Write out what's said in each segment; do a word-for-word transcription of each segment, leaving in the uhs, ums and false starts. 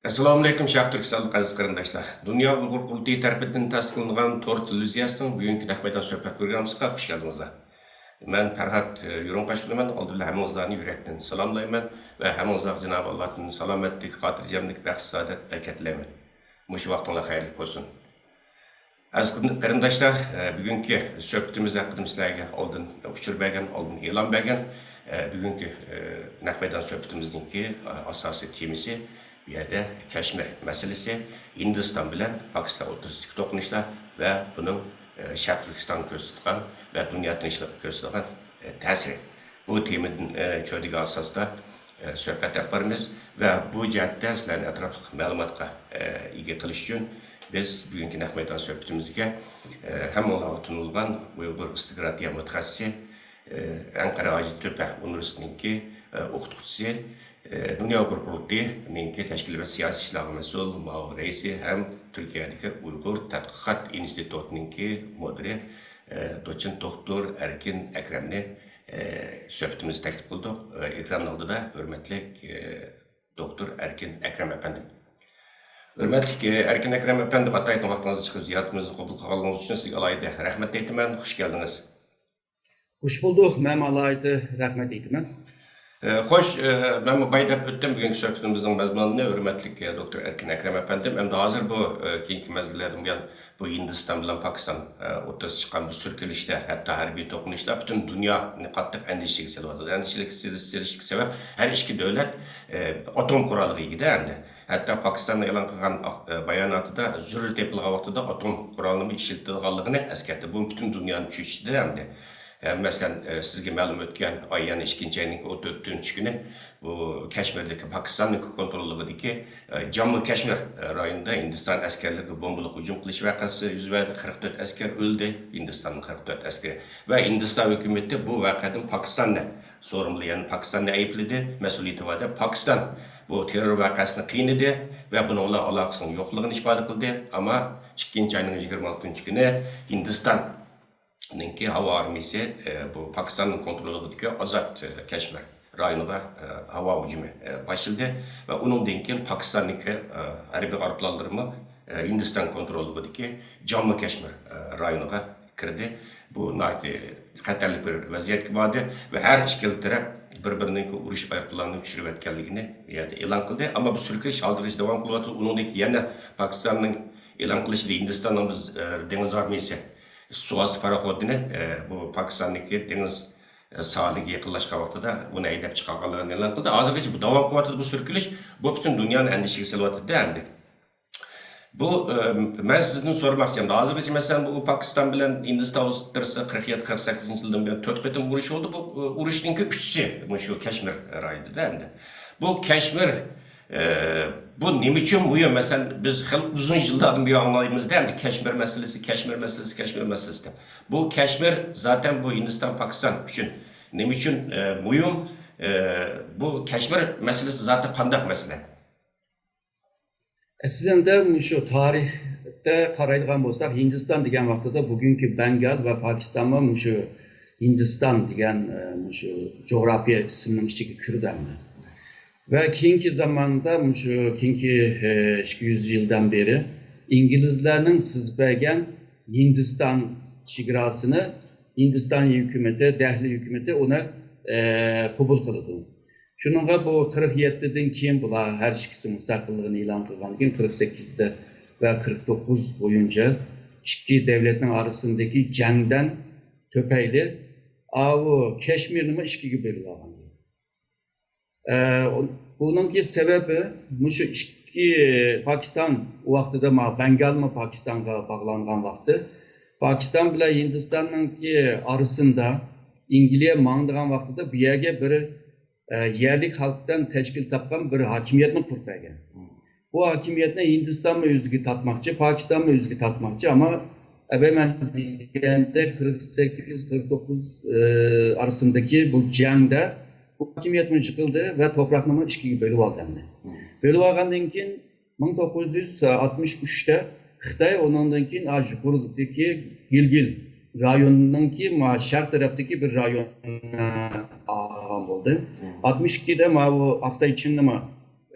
ئەسسالامۇئەلەيكۇم، شەرقىي تۈركىستانلىق ئەزىز قېرىنداشلار. دۇنيا ئۇيغۇر قۇرۇلتىيى تەرىپىدىن تەسىس قىلىنغان تور تېلېۋىزىيەسىنىڭ بۈگۈنكى نەق مەيدان سۆھبەت پروگراممىسىغا خۇش كەلدىڭىزلەر. مەن پەرھات، ئە، يۇرۇڭقاش بولىمەن. ئالدى بىلەن ھەممىڭىزلارنى يۈرەكتىن سالاملايمەن ۋە ھەممىڭىزلارغا جانابى ئاللادىن سالامەتلىك، خاتىرجەملىك، بەخت، سائادەت، بەرىكەت تىلەيمەن. مۇشۇ ۋاقتىڭلار خەيرلىك بولسۇن. ئەزىز قېرىنداشلار، ئە، بۈگۈنكى سۆھبىتىمىز ھەققىدە سىلەرگە ئالدىن ئۇچۇر بەرگەن، ئالدىن ئېلان بەرگەن. ئە، بۈگۈنكى، ئە، نەق مەيدان سۆھبىتىمىزنىڭكى، ئە، ئاساسىي تېمىسى بۇ يەردە كەشمىر مەسىلىسى، ھىندىستان بىلەن پاكىستان ئوتتۇرىسىدىكى توقۇنۇشلار ۋە بۇنىڭ، ئە، شەرقىي تۈركىستانغا كۆرسىتىدىغان ۋە دۇنيا تىنچلىقىغا كۆرسىتىدىغان، ئە، تەسىرى. بۇ تېمىدىن، ئە، چۆرىدىگەن ئاساستا، ئە، سۆھبەت ئېلىپ بارىمىز ۋە بۇ جەھەتتە سىلەرنى ئەتراپلىق مەلۇماتقا، ئە، ئىگە قىلىش ئۈچۈن بىز بۈگۈنكى نەق مەيدان سۆھبىتىمىزگە، ئە، ھەممىڭلارغا تونۇلغان ئۇيغۇر ئىستىكراتىيە مۇتەخەسسىسى، ئە، ئەنقەرە ھاجىتۆپە ئۇنىۋېرسىتېتىنىڭكى، ئە، ئوقۇتقۇچىسى، ئە، دۇنيا ئۇيغۇر قۇرۇلتىيىنىڭكى تەشكىلىي ۋە سىياسىي ئىشلارغا مەسئۇل مۇئاۋىن رەئىسى ھەم تۈركىيەدىكى ئۇيغۇر تەتقىقات ئىنستىتۇتىنىڭكى مۇدىرى، ئە، دوتسېنت دوكتور ئەركىن ئەكرەمنى، ئە، سۆھبىتىمىزگە تەكلىپ قىلدۇق. ئە، ئېكران ئالدىدا ھۆرمەتلىك، ئە، دوكتور ئەركىن ئەكرەم ئەپەندىم. ھۆرمەتلىك، ئە، ئەركىن ئەكرەم ئەپەندىم، ئاتايىتىن ۋاقتىڭىزنى چىقىرىپ زىيارىتىمىزنى قوبۇل قىلغانلىقىڭىز ئۈچۈن سىزگە ئالاھىدە رەھمەتنى ئېيتىمەن. خۇش كەلدىڭىز. خۇش بولدۇق. مەنمۇ ئالاھىدە رەھمەت ئېيتىمەن. ئە، خوش، ئە، مەنمۇ باي دەپ ئۆتتۈم بۈگۈنكى سۆھبىتىمىزنىڭ مەزمۇنىنى. ھۆرمەتلىك، ئە، دوكتور ئەركىن ئەكرەم ئەپەندىم، ئەمدى ھازىر بۇ، ئە، كېيىنكى مەزگىللەردىن بۇيان بۇ ھىندىستان بىلەن پاكىستان، ئە، ئوتتۇرىسىدا چىققان بۇ سۈركىلىشلەر، ھەتتا ھەربىي توقۇنۇشلار پۈتۈن دۇنيانى قاتتىق ئەندىشىگە سېلىۋاتىدۇ. ئەندىشىگە سېلىش-، سېلىشلىق سەۋەب، ھەر ئىككى دۆلەت، ئە، ئاتوم قورالىغا ئىگىدە ئەمدى. ھەتتا پاكىستاننىڭ ئېلان قىلغان ئاق-، ئە، باياناتىدا زۆرۈر تېپىلغان ۋاقتىدا ئاتوم قورالىنىمۇ ئىشلىتىدىغانلىقىنى ئەسكەرتتى. بۇ پۈتۈن دۇنيانى چۆچۈتتى ئەمدى. ئە، مەسىلەن، ئە، سىزگە مەلۇم، ئۆتكەن ئاي، يەنى ئىككىنچى ئاينىڭ ئون تۆتىنچى كۈنى بۇ كەشمىردىكى پاكىستاننىڭ كونتروللۇقىدىكى، ئە، جاممۇ كەشمىر، ئە، رايونىدا ھىندىستان ئەسكەرلىرىگە بومبىلىق ھۇجۇم قىلىش ۋەقەسى يۈز بەردى. قىرىق تۆت ئەسكەر ئۆلدى. ھىندىستاننىڭ قىرىق تۆت ئەسكىرى. ۋە ھىندىستان ھۆكۈمىتى بۇ ۋەقەدىن پاكىستاننى سورۇنلىدى، يەنى پاكىستاننى ئەيىبلىدى. مەسئۇلىيىتى بار دەپ پاكىستان بۇ تېررور ۋەقەسىنى قىينىدى ۋە بۇنىڭ بىلەن ئالاقىسىنىڭ يوقلۇقىنى ئىپادە قىلدى. ئەمما ئىككىنچى ئاينىڭ يىگىرمە ئالتىنچى كۈنى ھىندىستاننىڭكى ھاۋا ئارمىيىسى، ئە، بۇ پاكىستاننىڭ كونتروللۇقىدىكى ئازاد، ئە، كەشمىر رايونىغا، ئە، ھاۋا ھۇجۇمى، ئە، باشلىدى ۋە ئۇنىڭدىن كېيىن پاكىستاننىڭكى، ئە، ھەربىي ئايروپىلانلىرىمۇ، ئە، ھىندىستان كونتروللۇقىدىكى جاممۇ كەشمىر، ئە، رايونىغا كىردى. بۇ ناھايىتى خەتەرلىك بىر ۋەزىيەتكە باردى ۋە ھەر ئىككىلا تەرەپ بىر-بىرىنىڭكى ئۇرۇش ئايروپىلانىنى چۈشۈرۈۋەتكەنلىكىنى بۇ يەردە ئېلان قىلدى. ئەمما بۇ سۈركىلىش ھازىرغىچە داۋام قىلىۋاتىدۇ. ئۇنىڭدىن كېيىن يەنە پاكىستاننىڭ ئېلان قىلىشىدا ھىندىستاننىڭ بىز، ئە، دېڭىز ئارمىيىسى سۇ ئاستى پاراخوتىنى، ئە، بۇ پاكىستاننىڭكى دېڭىز، ئە، ساھىلىگە يېقىنلاشقان ۋاقتىدا ئۇنى ھەيدەپ چىقارغانلىقىنى ئېلان قىلدى. ھازىرغىچە بۇ داۋام قىلىۋاتىدۇ، بۇ سۈركىلىش. بۇ پۈتۈن دۇنيانى ئەندىشىگە سېلىۋاتىدۇ ئەمدى. بۇ، ئە، مەن سىزدىن سورىماقچى ئەمدى. ھازىرغىچە، مەسىلەن، بۇ پاكىستان بىلەن ھىندىستان ئوتتۇرىسىدا قىرىق يەتتە، قىرىق سەككىزىنچى يىلدىن بۇيان تۆت قېتىم ئۇرۇش بولدى. بۇ، ئۇ، ئۇرۇشنىڭكى ئۈچىسى مۇشۇ كەشمىر رايونىدا ئەمدى. بۇ كەشمىر، ئە، بۇ نېمە ئۈچۈن مۇھىم؟ مەسىلەن، بىز خېلى ئۇزۇن يىللاردىن بۇيان ئاڭلايمىز-دە، ئەمدى كەشمىر مەسىلىسى، كەشمىر مەسىلىسى، كەشمىر مەسىلىسى دەپ. بۇ كەشمىر زاتەن بۇ ھىندىستان، پاكىستان ئۈچۈن نېمە ئۈچۈن، ئە، مۇھىم؟ ئە، بۇ كەشمىر مەسىلىسى زاتەن قانداق مەسىلە؟ ئەسلىندە مۇشۇ تارىختا قارايدىغان بولساق، ھىندىستان دېگەن ۋاقتىدا بۈگۈنكى بەنگال ۋە پاكىستانمۇ مۇشۇ ھىندىستان دېگەن، ئە، مۇشۇ جۇغراپىيە ئىسىمنىڭ ئىچىگە كىرىدۇ ئەمدى. ۋە كېيىنكى زاماندا مۇشۇ كېيىنكى، ئە، ئىككى يۈز يىلدىن بېرى ئىنگلىزلەرنىڭ سىزىپ بەرگەن ھىندىستان چېگراسىنى ھىندىستان ھۆكۈمىتى، دەھلى ھۆكۈمىتى ئۇنى، ئە، قوبۇل قىلىدۇ. شۇنىڭغا بۇ قىرىق يەتتىدىن كېيىن بۇلار ھەر ئىككىسى مۇستەقىللىقىنى ئېلان قىلغاندىن كېيىن، قىرىق سەككىزدە ۋە قىرىق توققۇز بويىچە ئىككى دۆلەتنىڭ ئارىسىندىكى جەڭدىن تۈپەيلى، ئاۋۇ كەشمىرنىمۇ ئىككىگە بۆلۈۋالغان. ئە، بۇنىڭكى سەۋەبى مۇشۇ ئىككى، پاكىستان ۋاقتىدا ما-، بەنگالمۇ پاكىستانغا باغلانغان ۋاقتى. پاكىستان بىلەن ھىندىستاننىڭكى ئارىسىدا ئىنگلىيە ماڭىدىغان ۋاقتىدا بۇ يەرگە بىر، ئە، يەرلىك خەلقتىن تەشكىل تاپقان بىر ھاكىمىيەتنى قۇرۇپ بەرگەن. بۇ ھاكىمىيەتنى ھىندىستانمۇ ئۆزىگە تارتماقچى، پاكىستانمۇ ئۆزىگە تارتماقچى، ئەمما ئەبەي مەن دېگەندەك قىرىق سەككىز، قىرىق توققۇز، ئە، ئارىسىدىكى بۇ جەڭدە بۇ ھاكىمىيەتمۇ يىقىلدى ۋە توپراقنىمۇ ئىككىگە بۆلۈۋالدى ئەمدى. بۆلۈۋالغاندىن كېيىن مىڭ توققۇز يۈز ئاتمىش ئۈچتە خىتاي ئۇنىڭدىن كېيىن، ئا، يۇقىرىدىكى گىلگىل رايونىنىڭكى ما-، شەرق تەرەپتىكى بىر رايوننى ئالغان بولدى. ئاتمىش ئىككىدە ماۋۇ ئاقساي چىننىمۇ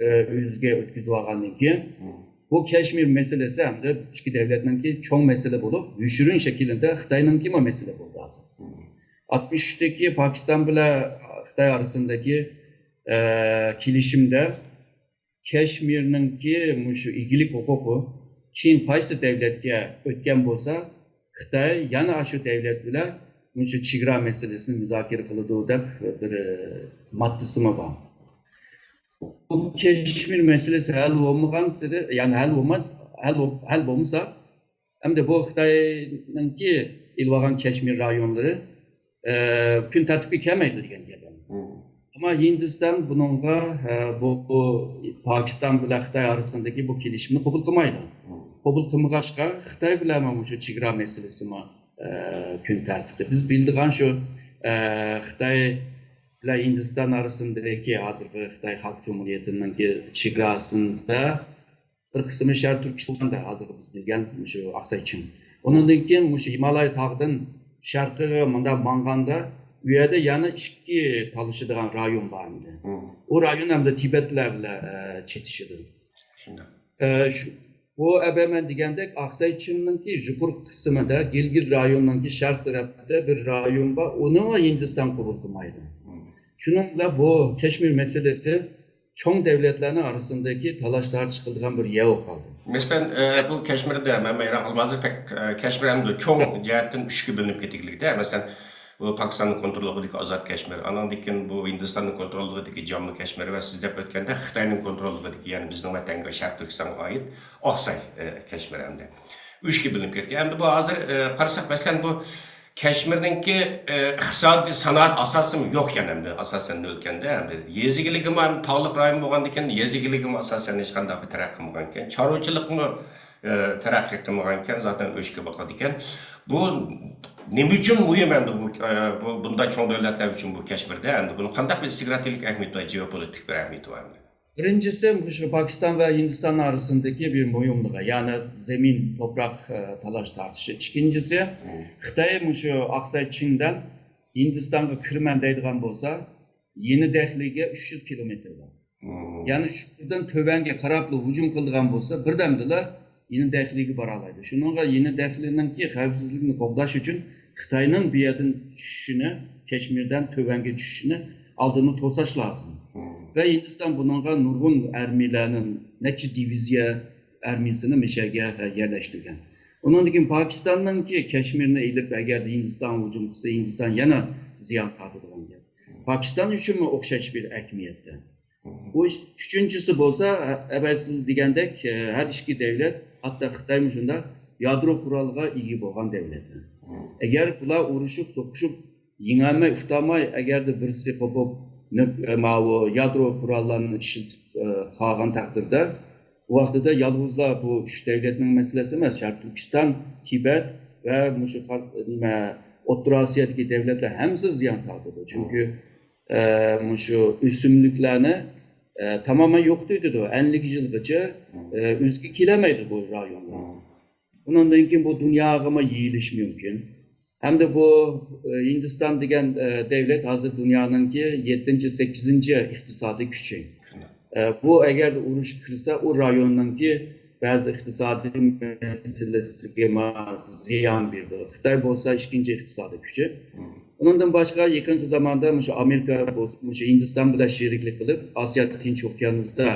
ئۆزىگە ئۆتكۈزۈۋالغاندىن كېيىن، بۇ كەشمىر مەسىلىسى ھەمدە ئىككى دۆلەتنىڭكى چوڭ مەسىلە بولۇپ، يوشۇرۇن شەكىلدە خىتاينىڭكىمۇ مەسىلە بولدى ھازىر. ئاتمىش ئۈچتىكى پاكىستان بىلەن خىتاي ئارىسىندىكى، ئە، كېلىشىمدە كەشمىرنىڭكى مۇشۇ ئىگىلىك ھوقۇقى كېيىن قايسى دۆلەتكە ئۆتكەن بولسا، خىتاي يەنە ئاشۇ دۆلەت بىلەن مۇشۇ چېگرا مەسىلىسىنى مۇزاكىرە قىلىدۇ دەپ بىر، ئە، ماددىسىمۇ بار. بۇ كەشمىر مەسىلىسى ھەل بولمىغانسېرى، يەنى ھەل بولماس، ھەل بول-، ھەل بولمىسا، ئەمدى بۇ خىتاينىڭكى ئېلىۋالغان كەشمىر رايونلىرى، ئە، كۈن تەرتىپكە كەلمەيدۇ دېگەن گەپ. ئەمما ھىندىستان بۇنىڭغا، ئە، بۇ، بۇ پاكىستان بىلەن خىتاي ئارىسىدىكى بۇ كېلىشىمنى قوبۇل قىلمايدۇ. قوبۇل قىلمىغاچقا، خىتاي بىلەن مۇشۇ چېگرا مەسىلىسىمۇ، ئە، كۈن تەرتىپتە. بىز بىلىدىغان شۇ، ئە، خىتاي بىلەن ھىندىستان ئارىسىدىكى ھازىرقى خىتاي خەلق جۇمھۇرىيىتىنىڭكى چېگراسىدا بىر قىسمى شەرقىي تۈركىستاندا، ھازىرقى بىز بىلگەن مۇشۇ ئاقساي چىڭ. ئۇنىڭدىن كېيىن مۇشۇ ھىمالايا تاغدىن شەرقىگە مۇنداق ماڭغاندا، ئۇ يەردە يەنە ئىككى تالىشىدىغان رايون بار ئىدى. ئۇ رايون ئەمدى تىبەتلەر بىلەن، ئە، چېتىشىدۇ. شۇنداق. ئە، شۇ، بۇ ئەبە مەن دېگەندەك ئاقساي چىڭنىڭكى يۇقىرىقى قىسمىدا، گىلگىت رايونىنىڭكى شەرق تەرەپتە بىر رايون بار، ئۇنىمۇ ھىندىستان قوبۇل قىلمايدۇ. شۇنىڭ بىلەن بۇ كەشمىر مەسىلىسى چوڭ دۆلەتلەرنىڭ ئارىسىندىكى تالاش-تارتىش قىلىدىغان بىر يەر بولۇپ قالدى. مەسىلەن، ئە، بۇ كەشمىردە مەن ھەيران قالدىم. ھازىر پەك-، ئە، كەشمىر ئەمدى چوڭ جەھەتتىن ئۈچكە بۆلۈنۈپ كېتىكلىكتە. مەسىلەن، بۇ پاكىستاننىڭ كونتروللۇقىدىكى ئازاد كەشمىر، ئانىڭدىن كېيىن بۇ ھىندىستاننىڭ كونتروللۇقىدىكى جاممۇ كەشمىر ۋە سىز دەپ ئۆتكەندەك خىتاينىڭ كونتروللۇقىدىكى، يەنى بىزنىڭ ۋەتەنگە، شەرقىي تۈركىستانغا ئائىت ئاقساي، ئە، كەشمىر ئەمدى ئۈچكە بۆلۈنۈپ كەتكەن. ئەمدى بۇ ھازىر، ئە، قارىساق، مەسىلەن، بۇ كەشمىرنىڭكى، ئە، ئىقتىسادىي سانائەت ئاساسىمۇ يوقكەن ئەمدى، ئاساسەن نۆلكەندە ئەمدى. يېزا ئىگىلىكىمۇ ھەم تاغلىق رايون بولغاندىكىن، يېزا ئىگىلىكىمۇ ئاساسەن ھېچقانداق بىر تەرەققىي قىلمىغانىكەن. چارۋىچىلىقمۇ، ئە، تەرەققىي قىلمىغانىكەن، زاتەن ئۆچكە باقىدىكەن. بۇ نېمە ئۈچۈن مۇھىم ئەمدى بۇ، ئە، بۇ، بۇنداق چوڭ دۆلەتلەر ئۈچۈن بۇ كەشمىردە ئەمدى بۇنىڭ قانداق بىر ستراتېگىك ئەھمىيىتى بار، جېئوپولىتىك بىر ئەھمىيىتى بار ئەمدى؟ بىرىنچىسى، مۇشۇ پاكىستان ۋە ھىندىستان ئارىسىدىكى بىر مۇھىملىقى، يەنى زېمىن، توپراق، ئە، تالاش تارتىشى. ئىككىنچىسى، خىتاي مۇشۇ ئاقساي چىڭدىن ھىندىستانغا كىرىمەن دەيدىغان بولسا، يېنى دەھلىگە ئۈچ يۈز كىلومېتىر بار. يەنى شۇ يەردىن تۆۋەنگە قاراپلا ھۇجۇم قىلىدىغان بولسا، بىردەمدىلا يېنى دەھلىگە بارالايدۇ. شۇنىڭغا يېنى دەھلىنىڭكى خەۋپسىزلىكىنى قوغداش ئۈچۈن خىتاينىڭ بۇ يەردىن چۈشۈشىنى، كەشمىردىن تۆۋەنگە چۈشۈشىنى ئالدىنى توساش لازىم. ۋە ھىندىستان بۇنىڭغا نۇرغۇن ئارمىيەلەرنى، نەچچە دىۋىزىيە ئارمىيەسىنى مىشەگە يەرلەشتۈرگەن. ئۇنىڭدىن كېيىن پاكىستاننىڭكى كەشمىرنى ئېلىپ، ئەگەر ھىندىستان ھۇجۇم قىلسا، ھىندىستان يەنە زىيان تارتىدىغان گەپ. پاكىستان ئۈچۈنمۇ ئوخشاش بىر ئەھمىيەتتە. بۇ ئۈچىنچىسى بولسا، ئەۋەل سىز دېگەندەك، ھەر ئىككى دۆلەت، ھەتتا خىتايمۇ شۇنداق، يادرو قورالىغا ئىگە بولغان دۆلەتلەر. ئەگەر بۇلار ئۇرۇشۇپ، سوقۇشۇپ، يېڭەلمەي، ئۇتالماي، ئەگەردە بىرسى قوپۇپ، نۆك-، ماۋۇ يادرو قوراللارنى ئىشلىتىپ، ئە، قالغان تەقدىردە، بۇ ۋاقتىدا يالغۇزلا بۇ ئۈچ دۆلەتنىڭ مەسىلىسى ئەمەس، شەرقىي تۈركىستان، تىبەت ۋە مۇشۇ پا-، نېمە، ئوتتۇرا ئاسىيادىكى دۆلەتلەر ھەممىسى زىيان تارتىدۇ. چۈنكى، ئە، مۇشۇ ئۆسۈملۈكلەرنى، ئە، تامامەن يوقىتىۋېتىدۇ. ئەللىك يىلغىچە، ئە، ئۆزىگە كېلەلمەيدۇ بۇ رايونلار. ئۇنىڭدىن كېيىن بۇ دۇنياغىمۇ يېيىلىشى مۇمكىن. ھەمدە بۇ، ئە، ھىندىستان دېگەن، ئە، دۆلەت ھازىر دۇنيانىڭكى يەتتىنچى، سەككىزىنچى ئىقتىسادىي كۈچى. ئە، بۇ ئەگەردە ئۇرۇشقا كىرسە، ئۇ رايوننىڭكى بەزى ئىقتىسادىي مەسىلىسىگە زىيان بېرىدۇ. خىتاي بولسا ئىككىنچى ئىقتىسادىي كۈچى. ئۇنىڭدىن باشقا يېقىنقى زاماندا مۇشۇ ئامېرىكا بولسا، مۇشۇ ھىندىستان بىلەن شېرىكلىك قىلىپ، ئاسىيا تىنچ ئوكيانۇستا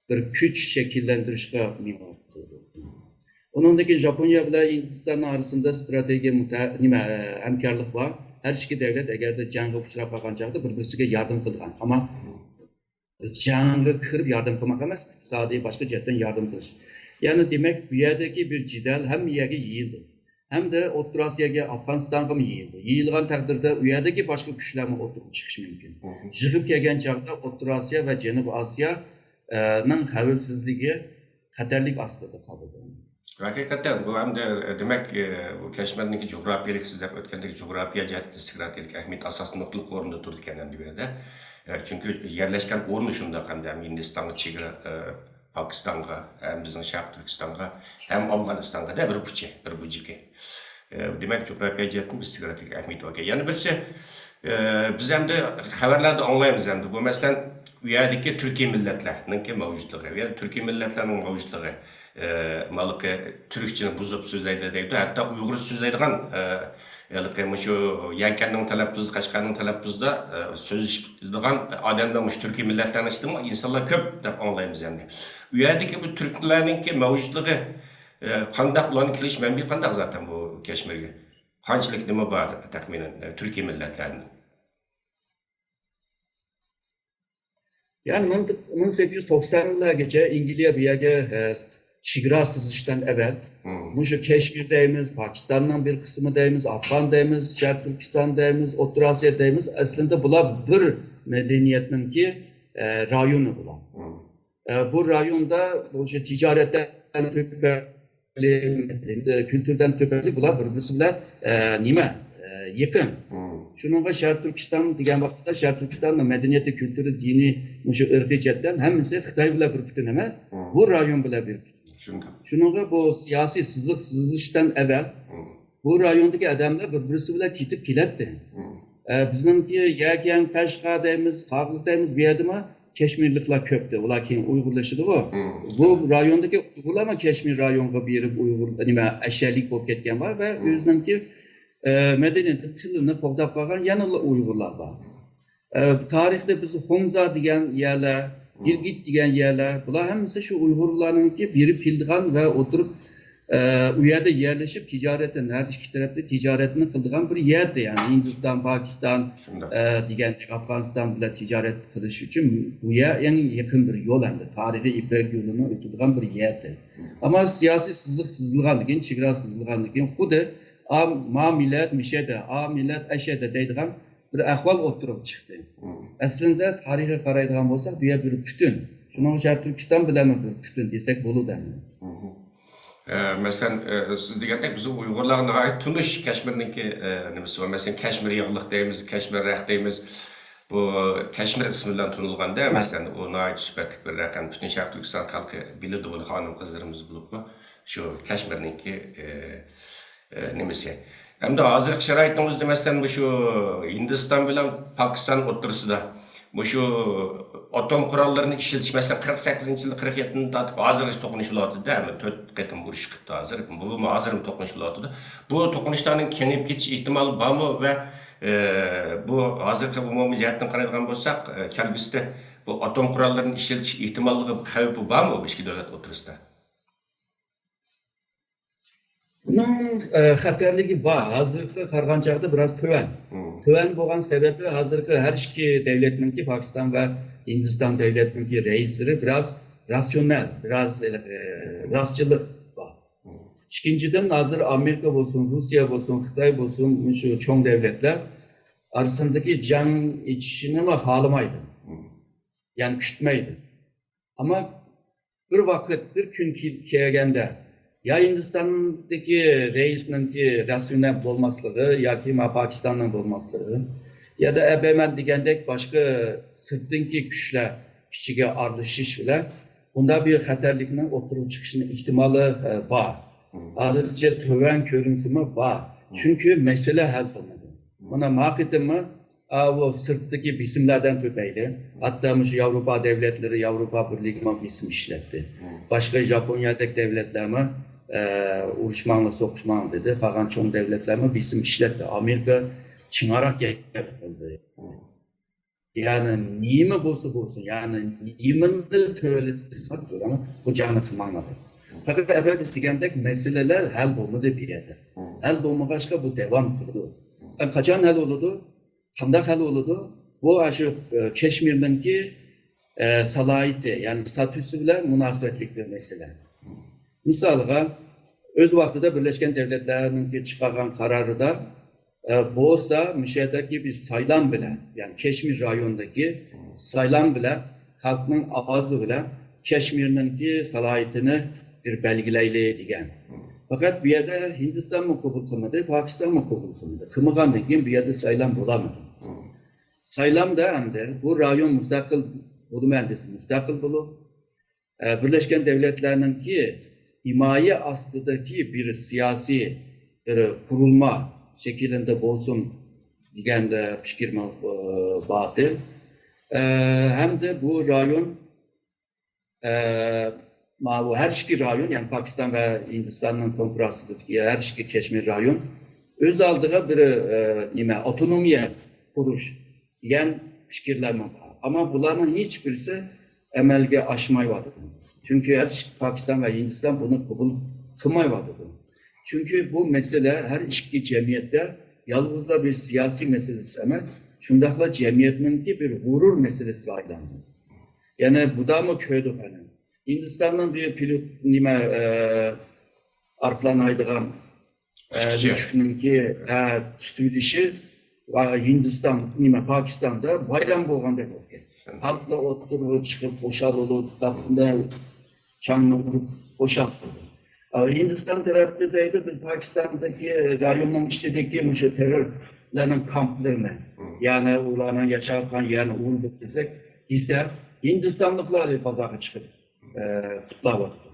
بىر كۈچ شەكىللەندۈرۈشكە مېڭىۋاتىدۇ. ئۇنىڭدىن كېيىن ژاپونىيە بىلەن ھىندىستاننىڭ ئارىسىدا ستراتېگىيە مۇتە-، نېمە، ھەمكارلىق بار. ھەر ئىككى دۆلەت ئەگەردە جەڭگە ئۇچراپ قالغان چاغدا بىر-بىرسىگە ياردەم قىلىدىغان. ئەمما جەڭگە كىرىپ ياردەم قىلماق ئەمەس، ئىقتىسادىي، باشقا جەھەتتىن ياردەم قىلىش. يەنى دېمەك، بۇ يەردىكى بىر جېدەل ھەممە يەرگە يېيىلدى. ھەمدە ئوتتۇرا ئاسىياگە، ئافغانىستانغىمۇ يېيىلدى. يېيىلغان تەقدىردە ئۇ يەردىكى باشقا كۈچلەرمۇ ئوتتۇرىغا چىقىشى مۇمكىن. يىغىپ كەلگەن چاغدا ئوتتۇرا ئاسىيا ۋە جەنۇبىي ئاسىيا، ئە، نىڭ خەۋپسىزلىكى خەتەرلىك ئاستىدا قالىدۇ. ھەقىقەتەن، بۇ ھەمدە، دېمەك، بۇ كەشمىرنىڭكى جۇغراپىيەلىك، سىز دەپ ئۆتكەندەك، جۇغراپىيە جەھەتتىن ستراتېگىك ئەھمىيەت ئاساسىي نۇقتىلىق ئورۇندا تۇرىدىكەن ئەمدى بۇ يەردە. چۈنكى يەرلەشكەن ئورنى شۇنداق، ھەمدە ھەم ھىندىستانغا چېگرا، پاكىستانغا، ھەم بىزنىڭ شەرقىي تۈركىستانغا، ھەم ئافغانىستانغا دە بىر ئۇچى، بىر بۇجىكى. دېمەك، جۇغراپىيە جەھەتتىن بىر ستراتېگىك ئەھمىيىتى باركەن. يەنە بىرسى، بىز ئەمدى خەۋەرلەردە ئاڭلايمىز ئەمدى. بۇ، مەسىلەن، ئۇ يەردىكى تۈركىي مىللەتلەرنىڭكى مەۋجۇتلۇقى، ئۇ يەردە تۈركىي مىللەتلەرنىڭ مەۋجۇتلۇقى، ئە، مالىقى تۈركچىنى بۇزۇپ سۆزلەيدۇ دەيدۇ. ھەتتا ئۇيغۇرچە سۆزلەيدىغان، ئە، ھېلىقى مۇشۇ يەكەننىڭ تەلەپپۇزى، قەشقەرنىڭ تەلەپپۇزىدا، ئە، سۆزلىشىدىغان ئادەملەر مۇشۇ تۈركىي مىللەتلەرنىڭ ئىچىدىمۇ ئىنسانلار كۆپ دەپ ئاڭلايمىز ئەمدى. ئۇ يەردىكى بۇ تۈركلەرنىڭكى مەۋجۇتلۇقى، ئە، قانداق، ئۇلارنىڭ كېلىش مەنبىيى قانداق زاتەن بۇ كەشمىرگە؟ قانچىلىك نېمە بار تەخمىنەن، ئە، تۈركىي مىللەتلەرنىڭ؟ يەنى مىڭ، مىڭ سەككىز يۈز توقسانلارغىچە ئەنگلىيە بۇ يەرگە، ئە، چېگرا سىزىشتىن ئەۋەل، مم. مۇشۇ كەشمىر دەيمىز، پاكىستاننىڭ بىر قىسمى دەيمىز، ئافغان دەيمىز، شەرقىي تۈركىستان دەيمىز، ئوتتۇرا ئاسىيا دەيمىز. ئەسلىدە بۇلار بىر مەدەنىيەتنىڭكى، ئە، رايونى بۇلار. مم. ئە، بۇ رايوندا مۇشۇ تىجارەتتىن تۆپەللى، كۈلتۈردىن تۆپەللى بۇلار بىر-بىرسى بىلەن، ئە، نېمە، ئە، يېقىن. مم. شۇنىڭغا شەرقىي تۈركىستان دېگەن ۋاقىتتا شەرقىي تۈركىستاننىڭ مەدەنىيىتى، كۈلتۈرى، دىنى، مۇشۇ ئىرقىي جەھەتتىن ھەممىسى خىتاي بىلەن بىر پۈتۈن ئەمەس، مم. بۇ رايون بىلەن بىر پۈتۈن. چۈشەندىم. شۇنىڭغا بۇ سىياسىي سىزىق سىزىشتىن ئەۋەل مم. بۇ رايوندىكى ئادەملەر بىر-بىرسى بىلەن كېتىپ كېلەتتى. مم. ئە، بىزنىڭكى يەكەن، قەشقەر دەيمىز، قاغىلىق دەيمىز، بۇ يەردىمۇ كەشمىرلىكلار كۆپتى. ئۇلار كېيىن ئۇيغۇرلىشىدىغۇ. مم. بۇ رايوندىكى ئۇيغۇرلارمۇ كەشمىر رايونغا بېرىپ ئۇيغۇر، نېمە، ئەشەلىك بولۇپ كەتكەن بار ۋە مم. ئۆزىنىڭكى، ئە، مەدەنىيىتى، تىلىنى قوغداپ قالغان يەنىلا ئۇيغۇرلار بار. ئە، تارىختا بىز خۇڭزا دېگەن يەرلەر، مم. گىلگىت دېگەن يەرلەر، بۇلار ھەممىسى شۇ ئۇيغۇرلارنىڭكى بېرىپ كېلىدىغان ۋە ئولتۇرۇپ، ئە، ئۇ يەردە يەرلىشىپ تىجارەتتىن، ھەر ئىككى تەرەپتە تىجارەتنى قىلىدىغان بىر يەردە، يەنى ھىندىستان، پاكىستان، شۇنداق. ئە، دېگەندەك ئافغانىستان بىلەن تىجارەت قىلىش ئۈچۈن بۇ يەر ئەڭ يېقىن بىر يول ئەمدى. تارىخىي يىپەك يولىنىڭ ئۆتىدىغان بىر يەردە. مم. ئەمما سىياسىي سىزىق سىزىلغاندىن كېيىن، چېگرا سىزىلغاندىن كېيىن خۇددى ئا، ما مىللەت مىشەدە، ئا مىللەت ئەشەدە دەيدىغان بىر ئەھۋال ئوتتۇرىغا چىقتى. مم. ئەسلىندە تارىخقا قارايدىغان بولساق، بۇ يەر بىر پۈتۈن. شۇنىڭغا شەرقىي تۈركىستان بىلەنمۇ بىر پۈتۈن دېسەك بولىدۇ ئەمدى. مم. ئە، مەسىلەن، ئە، سىز دېگەندەك بىزنىڭ ئۇيغۇرلارغا ناھايىتى تونۇش كەشمىرنىڭكى، ئە، نېمىسى بار. مەسىلەن، كەشمىر ياغلىق دەيمىز، كەشمىر رەخ دەيمىز. بۇ كەشمىر ئىسمى بىلەن تونۇلغاندا، مەسىلەن، ئۇ ناھايىتى سۈپەتلىك بىر رەقەم. پۈتۈن شەرقىي تۈركىستان خەلقى بىلىدۇ بۇنى، خانىم-قىزلىرىمىز بولۇپمۇ شۇ كەشمىرنىڭكى، ئە، ئە، نېمىسى. ئەمدى ھازىرقى شارائىتىڭىزدا، مەسىلەن، مۇشۇ ھىندىستان بىلەن پاكىستان ئوتتۇرىسىدا مۇشۇ ئاتوم قوراللىرىنى ئىشلىتىش، مەسىلەن، قىرىق سەككىزىنچى يىلى، قىرىق يەتتىدىن تارتىپ ھازىرغىچە توقۇنۇش بولۇۋاتىدۇ. ھەممە تۆت قېتىم ئۇرۇش قىپتۇ ھازىر. بۇمۇ ھازىرمۇ توقۇنۇش بولۇۋاتىدۇ. بۇ توقۇنۇشلارنىڭ كېڭىيىپ كېتىش ئېھتىمالى بارمۇ ۋە، ئە، بۇ ھازىرقى ئومۇمىي جەھەتتىن قارايدىغان بولساق، ئە، كەلگۈسىدە بۇ ئاتوم قوراللىرىنى ئىشلىتىش ئېھتىماللىقى، خەۋپى بارمۇ بۇ ئىككى دۆلەت ئوتتۇرىسىدا؟ بۇنىڭ، ئە، خەتەرلىكى بار. ھازىرقى قارىغان چاغدا بىراز تۆۋەن. مم. تۆۋەن بولغان سەۋەبى ھازىرقى ھەر ئىككى دۆلەتنىڭكى، پاكىستان ۋە ھىندىستان دۆلەتنىڭكى رەئىسلىرى بىراز راتسىيونال، بىراز، ئە، راستچىللىق بار. مم. ئىككىنچىدىن، ھازىر ئامېرىكا بولسۇن، روسىيە بولسۇن، خىتاي بولسۇن، مۇشۇ چوڭ دۆلەتلەر ئارىسىدىكى جەڭ ئېچىشىنىمۇ خالىمايدۇ. مم. يەنى كۈتمەيدۇ. ئەمما بىر ۋاقىت، بىر كۈن كېل-، كەلگەندە، يا ھىندىستاندىكى رەئىسنىڭكى رەسمىي بولماسلىقى ياكى ما پاكىستاننىڭ بولماسلىقى، يا دا ئەبەمەن دېگەندەك باشقا سىرتتىنكى كۈچلەر ئىچىگە ئارىلىشىش بىلەن بۇنداق بىر خەتەرلىكنىڭ ئوتتۇرىغا چىقىشىنىڭ ئېھتىمالى، ئە، بار. مم. ھازىرچە تۆۋەن كۆرۈنسىمۇ بار. مم. چۈنكى مەسىلە ھەل قىلمىدى. مم. مانا، ما قېتىممۇ ئاۋۇ سىرتتىكى بېسىملەردىن تۆپەيلى، ھەتتا مۇشۇ ياۋروپا دۆلەتلىرى، ياۋروپا بىرلىكىمۇ بېسىم ئىشلەتتى. مم. باشقا ژاپونىيەدەك دۆلەتلەرمۇ، ئە، ئۇرۇشماڭلار، سوقۇشماڭلار دېدى. قالغان چوڭ دۆلەتلەرمۇ بېسىم ئىشلەتتى. ئامېرىكا چىڭراق گەپ قىلدى. مم. يەنى نېمە بولسا بولسۇن، يەنى نېمىنى تۆلىسىڭىز تۆلەڭ، بۇ جەڭنى قىلماڭلار دېدى. مم. پەقەت ئەبەبىز دېگەندەك مەسىلىلەر ھەل بولمىدى بۇ يەردە. مم. ھەل بولمىغاچقا بۇ داۋام قىلىدۇ. مم. قاچان ھەل بولىدۇ؟ قانداق ھەل بولىدۇ؟ بۇ ئاشۇ، ئە، كەشمىرنىڭكى، ئە، سالاھىيىتى، يەنى ستاتۇسى بىلەن مۇناسىۋەتلىك بىر مەسىلە. مىسالغا، ئۆز ۋاقتىدا بىرلەشكەن دۆلەتلەرنىڭكى چىقارغان قارارىدا، ئە، بولسا مۇشۇ يەردىكى بىر سايلام بىلەن، يەنى كەشمىر رايونىدىكى سايلام بىلەن، خەلقنىڭ ئاۋازى بىلەن كەشمىرنىڭكى سالاھىيىتىنى بىر بەلگىلەيلى دېگەن. پەقەت بۇ يەردە ھىندىستانمۇ قوبۇل قىلمىدى، پاكىستانمۇ قوبۇل قىلمىدى. قىلمىغاندىن كېيىن بۇ يەردە سايلام بولالمىدى. سايلامدا ئەمدى بۇ رايون مۇستەقىل بولىمەن دېسە مۇستەقىل بولۇپ، ئە، بىرلەشكەن دۆلەتلەرنىڭكى ھىمايە ئاستىدىكى بىر سىياسىي بىر قۇرۇلما شەكلىدە بولسۇن دېگەن پىكىرمۇ، ئە، بار ئىدى. ئە، ھەمدە بۇ رايون، ئە، ماۋۇ ھەر ئىككى رايون، يەنى پاكىستان ۋە ھىندىستاننىڭ كونترول ئاستىدىكى ھەر ئىككى كەشمىر رايون ئۆز ئالدىغا بىر، ئە، نېمە، ئاپتونومىيە قۇرۇش دېگەن پىكىرلەرمۇ بار. ئەمما بۇلارنىڭ ھېچ بىرسى ئەمەلگە ئاشمايۋاتىدۇ. چۈنكى ھەر ئىككى پاكىستان ۋە ھىندىستان بۇنى قوبۇل قىلمايۋاتىدۇ. چۈنكى بۇ مەسىلە ھەر ئىككى جەمئىيەتتە يالغۇزلا بىر سىياسىي مەسىلىسى ئەمەس، شۇنداقلا جەمئىيەتنىڭكى بىر غۇرۇر مەسىلىسىگە ئايلاندى. يەنى بۇدامۇ كۆردۇق ئەنە. ھىندىستاننىڭ بىر پىلوت نېمە، ئە، ئايروپىلان ھەيدىغان، ئە، ئۇچقۇچى. مۈشۈكنىڭكى، ئە، تۇتۇۋېلىشى ۋە ھىندىستان، نېمە، پاكىستاندا بايرام بولغاندەك بولۇپ كەتتى. خەلقلەر ئوتتۇرىغا چىقىپ، خۇشال بولۇپ، داپنى، چاڭنى ئۇرۇپ خۇشال قىلدى. ئە، ھىندىستان تەرەپتە دەيدۇ، بىز پاكىستاندىكى رايوننىڭ ئىچىدىكى مۇشۇ تېررورلارنىڭ كامپلىرىنى، يەنى ئۇلارنىڭ ياشاۋاتقان يەرنى ئۇرۇپ دېسەك، دېسە، ھىندىستانلىقلار بازارغا چىقىپ، ئە، قۇتلاۋاتىدۇ.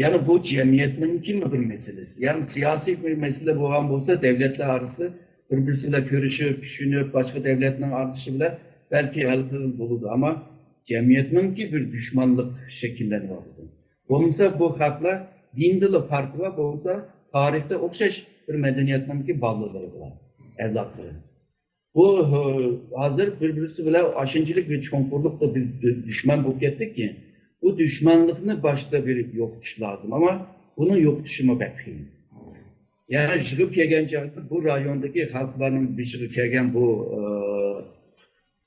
يەنى بۇ جەمئىيەتنىڭكىمۇ بىر مەسىلىسى. يەنى سىياسىي بىر مەسىلە بولغان بولسا، دەۋلەتلەر ئارىسى بىر-بىرسى بىلەن كۆرۈشۈپ، چۈشىنىپ، باشقا دەۋلەتنىڭ ئارىلىشىشى بىلەن بەلكى ھەل قىلغىلى بولىدۇ. ئەمما جەمئىيەتنىڭكى بىر دۈشمانلىق شەكىللىنىۋاتىدۇ. بولمىسا بۇ خەقلەر دىندىلا پەرقى بار، بولمىسا تارىختا ئوخشاش بىر مەدەنىيەتنىڭكى بالىلىرى بۇلار، ئەۋلادلىرى. بۇ، ھازىر بىر-بىرسى بىلەن ئاشۇنچىلىك بىر چوڭقۇرلۇقتا بىز دۈ-، دۈشمەن بولۇپ كەتتۇقكى، بۇ دۈشمەنلىقنى باشتا بىر يوقىتىش لازىم، ئەمما بۇنىڭ يوقىتىشىمۇ بەك قىيىن. يەنى يىغىپ كەلگەن چاغدا بۇ رايوندىكى خەلقلەرنىڭ بېشىغا كەلگەن بۇ، ئى،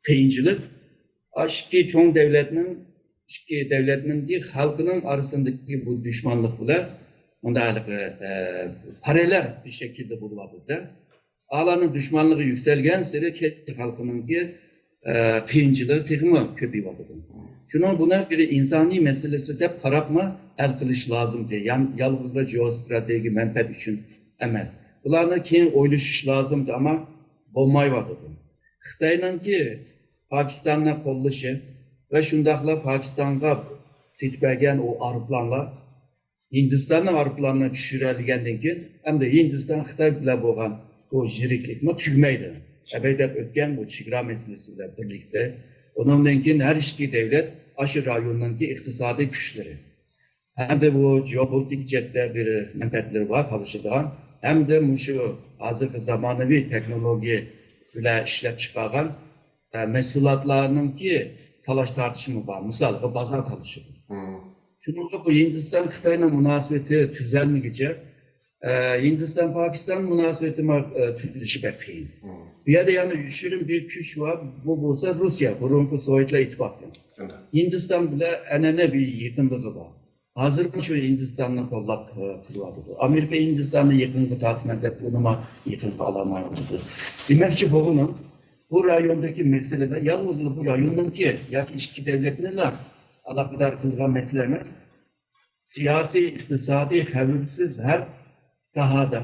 قىيىنچىلىق ئىككى چوڭ دەۋلەتنىڭ، ئىككى دەۋلەتنىڭكى خەلقىنىڭ ئارىسىدىكى بۇ دۈشمانلىق بىلەن مۇنداق ھېلىقى، ئە، پاراللېل بىر شەكىلدە بولۇۋاتىدۇ-دە. ئالارنىڭ دۈشمانلىقى يۈكسەلگەنسېرى كەچ خەلقىنىڭكى، ئە، قىيىنچىلىقى تېخىمۇ كۆپىيىۋاتىدۇ. شۇنىڭ بۇنى بىر ئىنسانىي مەسىلىسى دەپ قاراپمۇ ھەل قىلىش لازىمكەن. يان-، يالغۇزلا جېئوستراتېگىيە مەنپەئەت ئۈچۈن ئەمەس. بۇلارنى كېيىن ئويلىشىش لازىمكەن، ئەمما بولمايۋاتىدۇ. خىتاينىڭكى پاكىستاننى قوللىشى ۋە شۇنداقلا پاكىستانغا سېتىپ بەرگەن ئۇ ئايروپىلانلار، ھىندىستاننىڭ ئايروپىلانىنى چۈشۈرەلىگەندىن كېيىن، ئەمدى ھىندىستان خىتاي بىلەن بولغان بۇ يىرىكلىكمۇ تۈگىمەيدۇ. ئەبەي دەپ ئۆتكەن بۇ چېگرا مەسىلىسى بىلەن بىرلىكتە، ئۇنىڭدىن كېيىن ھەر ئىككى دەۋلەت ئاشۇ رايوننىڭكى ئىقتىسادىي كۈچلىرى. ھەمدە بۇ جېئوپولىتىك جەھەتتە بىر مەنپەئەتلىرى بار تالىشىدىغان، ھەمدە مۇشۇ ھازىرقى زامانىۋى تېخنولوگىيە بىلەن ئىشلەپ چىقارغان، ئە، مەھسۇلاتلارنىڭكى تالاش تارتىشىمۇ بار. مىسالغا بازار تالىشىدۇ. شۇنىڭغا بۇ ھىندىستان خىتاينىڭ مۇناسىۋىتى تۈزەلمىگۈچە، ئە، ھىندىستان پاكىستان مۇناسىۋىتىمۇ، ئە، تۈزۈلۈشى بەك قىيىن. بۇ يەردە يەنە يوشۇرۇن بىر كۈچ بار، بۇ بولسا روسىيە، بۇرۇنقى سوۋېتلار ئىتتىپاقى. ھىندىستان بىلەن ئەنئەنىۋى يېقىنلىقى بار. ھازىرمۇ شۇ ھىندىستاننى قوللاپ، ئە، قىلىۋاتىدۇ. ئامېرىكا ھىندىستاننى يېقىنغا تارتىمەن دەپ ئۇنىمۇ يېقىنغا ئالالمايۋاتىدۇ. دېمەكچى بولغىنىم، بۇ رايوندىكى مەسىلىلەر يالغۇزلا بۇ رايوننىڭكى ياكى ئىككى دەۋلەتنىلا ئالاقىدار قىلغان مەسىلە ئەمەس. سىياسىي، ئىقتىسادىي، خەۋپسىز ھەر ساھەدە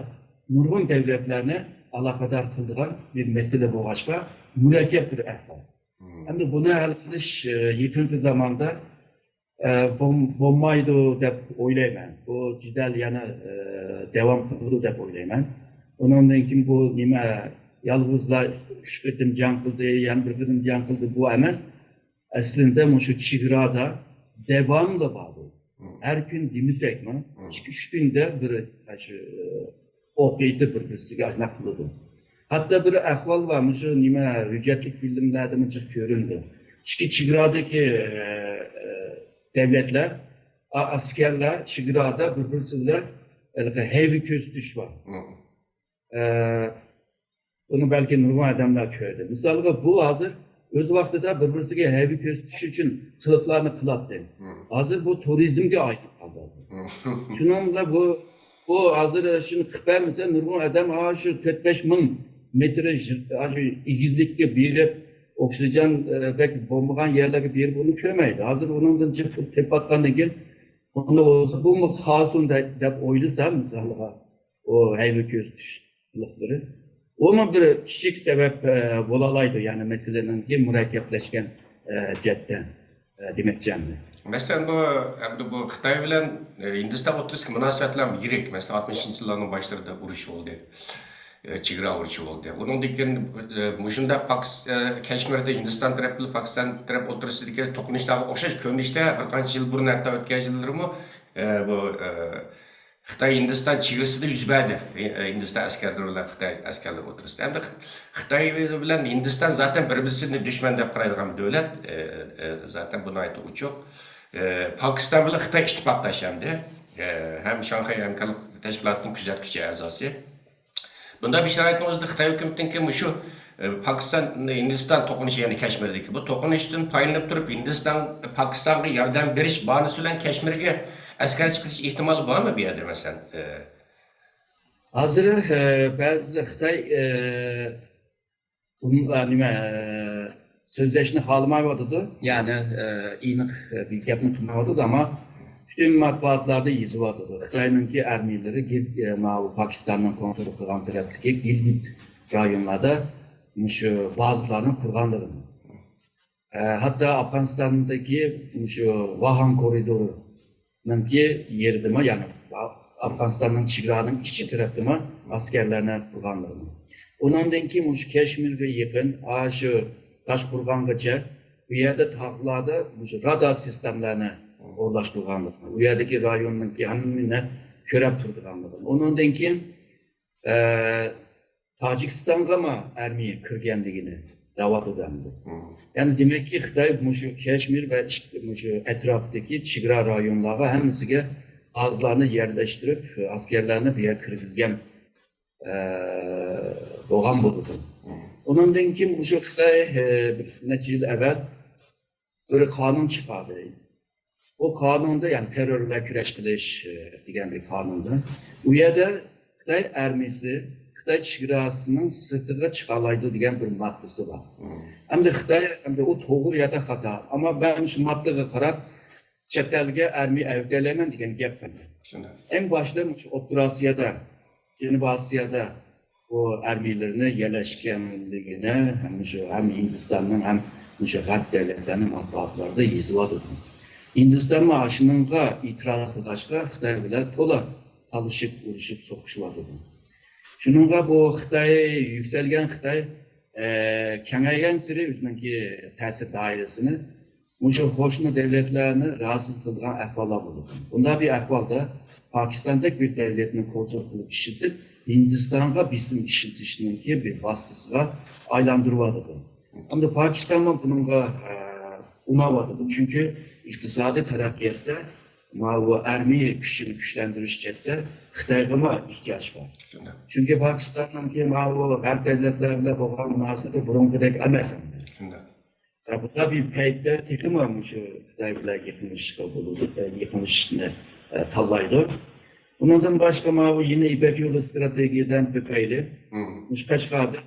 نۇرغۇن دەۋلەتلەرنى ئالاقىدار قىلىدىغان بىر مەسىلە بولغاچقا، مۇرەككەپ بىر ئەھۋال. ئەمدى بۇنى ھەل قىلىش، ئە، يېقىنقى زاماندا، ئە، بول-، بولمايدۇ دەپ ئويلايمەن. بۇ جېدەل يەنە، ئە، داۋام قىلىدۇ دەپ ئويلايمەن. ئۇنىڭدىن كېيىن بۇ نېمە، يالغۇزلا ئۈچ قېتىم جەڭ قىلدى، يەنە بىر قېتىم جەڭ قىلدى، بۇ ئەمەس. ئەسلىدە مۇشۇ چېگرادا داۋاملىق بار بۇ. ھەر كۈن دېمىسەكمۇ، ئىككى-ئۈچ كۈندە بىر، شۇ، ئوق ئېتىپ بىر-بىرسىگە ئاشۇنداق قىلىدۇ. ھەتتا بىر ئەھۋال بار، مۇشۇ نېمە، ھۆججەتلىك فىلىملەردىمۇ جىق كۆرۈنىدۇ. ئىككى چېگرادىكى، ئە، ئە، دەۋلەتلەر، ئا-، ئەسكەرلەر چېگرادا بىر-بىرسى بىلەن ھېلىقى ھەيۋە كۆرسىتىش بار. ئە، بۇنى بەلكى نۇرغۇن ئادەملەر كۆردى. مىسالغا، بۇ ھازىر ئۆز ۋاقتىدا بىر-بىرسىگە ھەيۋە كۆرسىتىش ئۈچۈن قىلىقلارنى قىلاتتى. ھازىر بۇ تۇرىزمگە ئايلىنىپ قالدى ھازىر. شۇنىڭ بىلەن بۇ، بۇ ھازىر شۇنى قىلىپ بەرمىسە، نۇرغۇن ئادەم، ھا، شۇ تۆت-بەش مىڭ مېتىر ژىر-، ھا، شۇ ئېگىزلىككە بېرىپ، ئوكسىگېن، ئە، بەك بولمىغان يەرلەرگە بېرىپ ئۇنى كۆرمەيدۇ. ھازىر ئۇنىڭدىن جىق تېپىۋاتقاندىن كېيىن، ئۇنى بولسا بۇمۇ قالسۇن دە-، دەپ ئويلىسا، مىسالغا، ئۇ ھەيۋە كۆرسىتىش قىلىقلىرى. ئۇمۇ بىر كىچىك سەۋەب، ئە، بولالايدۇ، يەنى مەسىلىنىڭكى مۇرەككەپلەشكەن، ئە، جەھەتتە، ئە، دېمەكچى ئەمدى. مەسىلەن، بۇ، ئەمدى بۇ خىتاي بىلەن، ئە، ھىندىستان ئوتتۇرىسىدىكى مۇناسىۋەتلەر يىرىك. مەسىلەن، ئاتمىشىنچى يىللارنىڭ باشلىرىدا ئۇرۇش بولدى. ئە، چېگرا ئۇرۇشى بولدى. ئۇنىڭدىن كېيىن، ئە، مۇشۇنداق پاكىس-، ئە، كەشمىردە ھىندىستان تەرەپ بىلەن پاكىستان تەرەپ ئوتتۇرىسىدىكى توقۇنۇشلارغا ئوخشاش كۆرۈنۈشتە بىر قانچە يىل بۇرۇن، ھەتتا ئۆتكەن يىللىرىمۇ، ئە، بۇ، ئە، خىتاي ھىندىستان چېگرىسىدا يۈز بەردى. ھىندىستان ئەسكەرلىرى بىلەن خىتاي ئەسكەرلىرى ئوتتۇرىسىدا. ئەمدى خىتاي بىلەن ھىندىستان زاتەن بىر-بىرسىنى دۈشمەن دەپ قارايدىغان بىر دۆلەت. ئە، ئە، زاتەن بۇ ناھايىتى ئوچۇق. ئە، پاكىستان بىلەن خىتاي ئىتتىپاقداش ئەمدى. ئە، ھەم شاڭخەي ھەمكارلىق تەشكىلاتىنىڭ كۆزەتكۈچى ئەزاسى. بۇنداق بىر شارائىتنىڭ ئۆزىدە خىتاي ھۆكۈمىتىنىڭكى مۇشۇ، ئە، پاكىستان، ھىندىستان توقۇنۇشى، يەنى كەشمىردىكى بۇ توقۇنۇشتىن پايدىلىنىپ تۇرۇپ، ھىندىستان پاكىستانغا ياردەم بېرىش باھانىسى بىلەن كەشمىرگە ئەسكەر چىقىرىش ئېھتىمالى بارمۇ بۇ يەردە، مەسىلەن؟ ئە، ھازىر، ئە، بەزى خىتاي، ئە، ئۇم-، ئە، نېمە، ئە، سۆزلەشنى خالىمايۋاتىدۇ. يەنى، ئە، ئېنىق، ئە، بىر گەپنى قىلمايۋاتىدۇ، ئەمما پۈتۈن مەتبۇئاتلاردا يېزىۋاتىدۇ. خىتاينىڭكى ئەرمىيلىرى گىت-، ئە، ماۋۇ پاكىستاننىڭ كونترول قىلغان تەرەپتىكى گىلگىت رايونلاردا مۇشۇ بازىلارنى قۇرغانلىقىنى، ئە، ھەتتا ئافغانىستاندىكى مۇشۇ ۋاھان كورىدورىنىڭكى يېرىدىمۇ، يەنى ئافغانىستاننىڭ چېگرانىڭ ئىچى تەرەپتىمۇ ئەسكەرلەرنى قۇرغانلىقىنى. ئۇنىڭدىن كېيىن مۇشۇ كەشمىرگە يېقىن، ئاشۇ تاشقورغانغىچە بۇ يەردە تاغلاردا مۇشۇ رادار سىستېمىلارنى ئورۇنلاشتۇرغانلىقىنى، ئۇ يەردىكى رايوننىڭكى ھەممىنى كۆرەپ تۇرىدىغانلىقىنى. ئۇنىڭدىن كېيىن، ئە، تاجىكىستانغىمۇ ئارمىيە كىرگەنلىكىنى دەۋاتىدۇ ئەمدى. يەنى دېمەككى، خىتاي مۇشۇ كەشمىر ۋە ئىچ-، مۇشۇ ئەتراپتىكى چېگرا رايونلارغا ھەممىسىگە بازىلارنى يەرلەشتۈرۈپ، ئەسكەرلەرنى بۇ يەرگە كىرگۈزگەن، ئە، بولغان بولىدۇ. ئۇنىڭدىن كېيىن مۇشۇ خىتاي، ئە، بىر نەچچە يىل ئەۋۋەل بىر قانۇن چىقاردى. بۇ قانۇندا، يەنى تېررور بىلەن كۈرەش قىلىش، ئە، دېگەن بىر قانۇندا. ئۇ يەردە خىتاي ئارمىيىسى خىتاي چېگراسىنىڭ سىرتىغا چىقالايدۇ دېگەن بىر ماددىسى بار. ئەمدى خىتاي، ئەمدى ئۇ توغرا يا خاتا. ئەمما مەن شۇ ماددىغا قاراپ، چەت ئەلگە ئەرمىيە ئەۋەتەلەيمەن دېگەن گەپ قىلدى. شۇنداق. ئەڭ باشتا مۇشۇ ئوتتۇرا ئاسىيادا، جەنۇبىي ئاسىيادا بۇ ئەرمىيلىرىنى يەرلەشكەنلىكىنى ھەم مۇشۇ، ھەم ھىندىستاننىڭ، ھەم مۇشۇ غەرب دۆلەتلەرنىڭ مەتبۇئاتلىرىدا يېزىۋاتىدۇ. ھىندىستانمۇ ئاشۇنىڭغا ئېتىراز قىلغاچقا، خىتاي بىلەن تولا تالىشىپ، ئۇرۇشۇپ، سوقۇشۇۋاتىدۇ. شۇنىڭغا بۇ خىتاي، يۈكسەلگەن خىتاي، ئە، كېڭەيگەنسېرى ئۆزىنىڭكى تەسىر دائىرىسىنى مۇشۇ قوشنا دۆلەتلەرنى رازى قىلىدىغان ئەھۋاللار بولىدۇ. بۇنداق بىر ئەھۋالدا پاكىستاندەك بىر دۆلەتنى كونترول قىلىپ ئىشلىتىپ، ھىندىستانغا بېسىم ئىشلىتىشنىڭكى بىر ۋاسىتىسىغا ئايلاندۇرۇۋاتىدۇ. ئەمدى پاكىستانمۇ بۇنىڭغا، ئە، ئۇناۋاتىدۇ. چۈنكى ئىقتىسادىي تەرەققىياتتا ماۋۇ ئارمىيە كۈچىنى كۈچلەندۈرۈش جەھەتتە خىتايغىمۇ ئېھتىياج بار. شۇنداق. چۈنكى پاكىستاننىڭكى ماۋۇ غەرب دۆلەتلەر بىلەن بولغان مۇناسىۋىتى بۇرۇنقىدەك ئەمەس ئەمدى. شۇنداق. ۋە بۇنداق بىر پەيتتە تېخىمۇ مۇشۇ خىتاي بىلەن يېقىنلىشىشقا بولىدۇ، يېقىنلىشىشنى، ئە، تاللايدۇ. ئۇنىڭدىن باشقا ماۋۇ يېڭى يىپەك يولى ئىستراتېگىيەدىن ئۆتەيلى. مۇشۇ قەشقەردىن،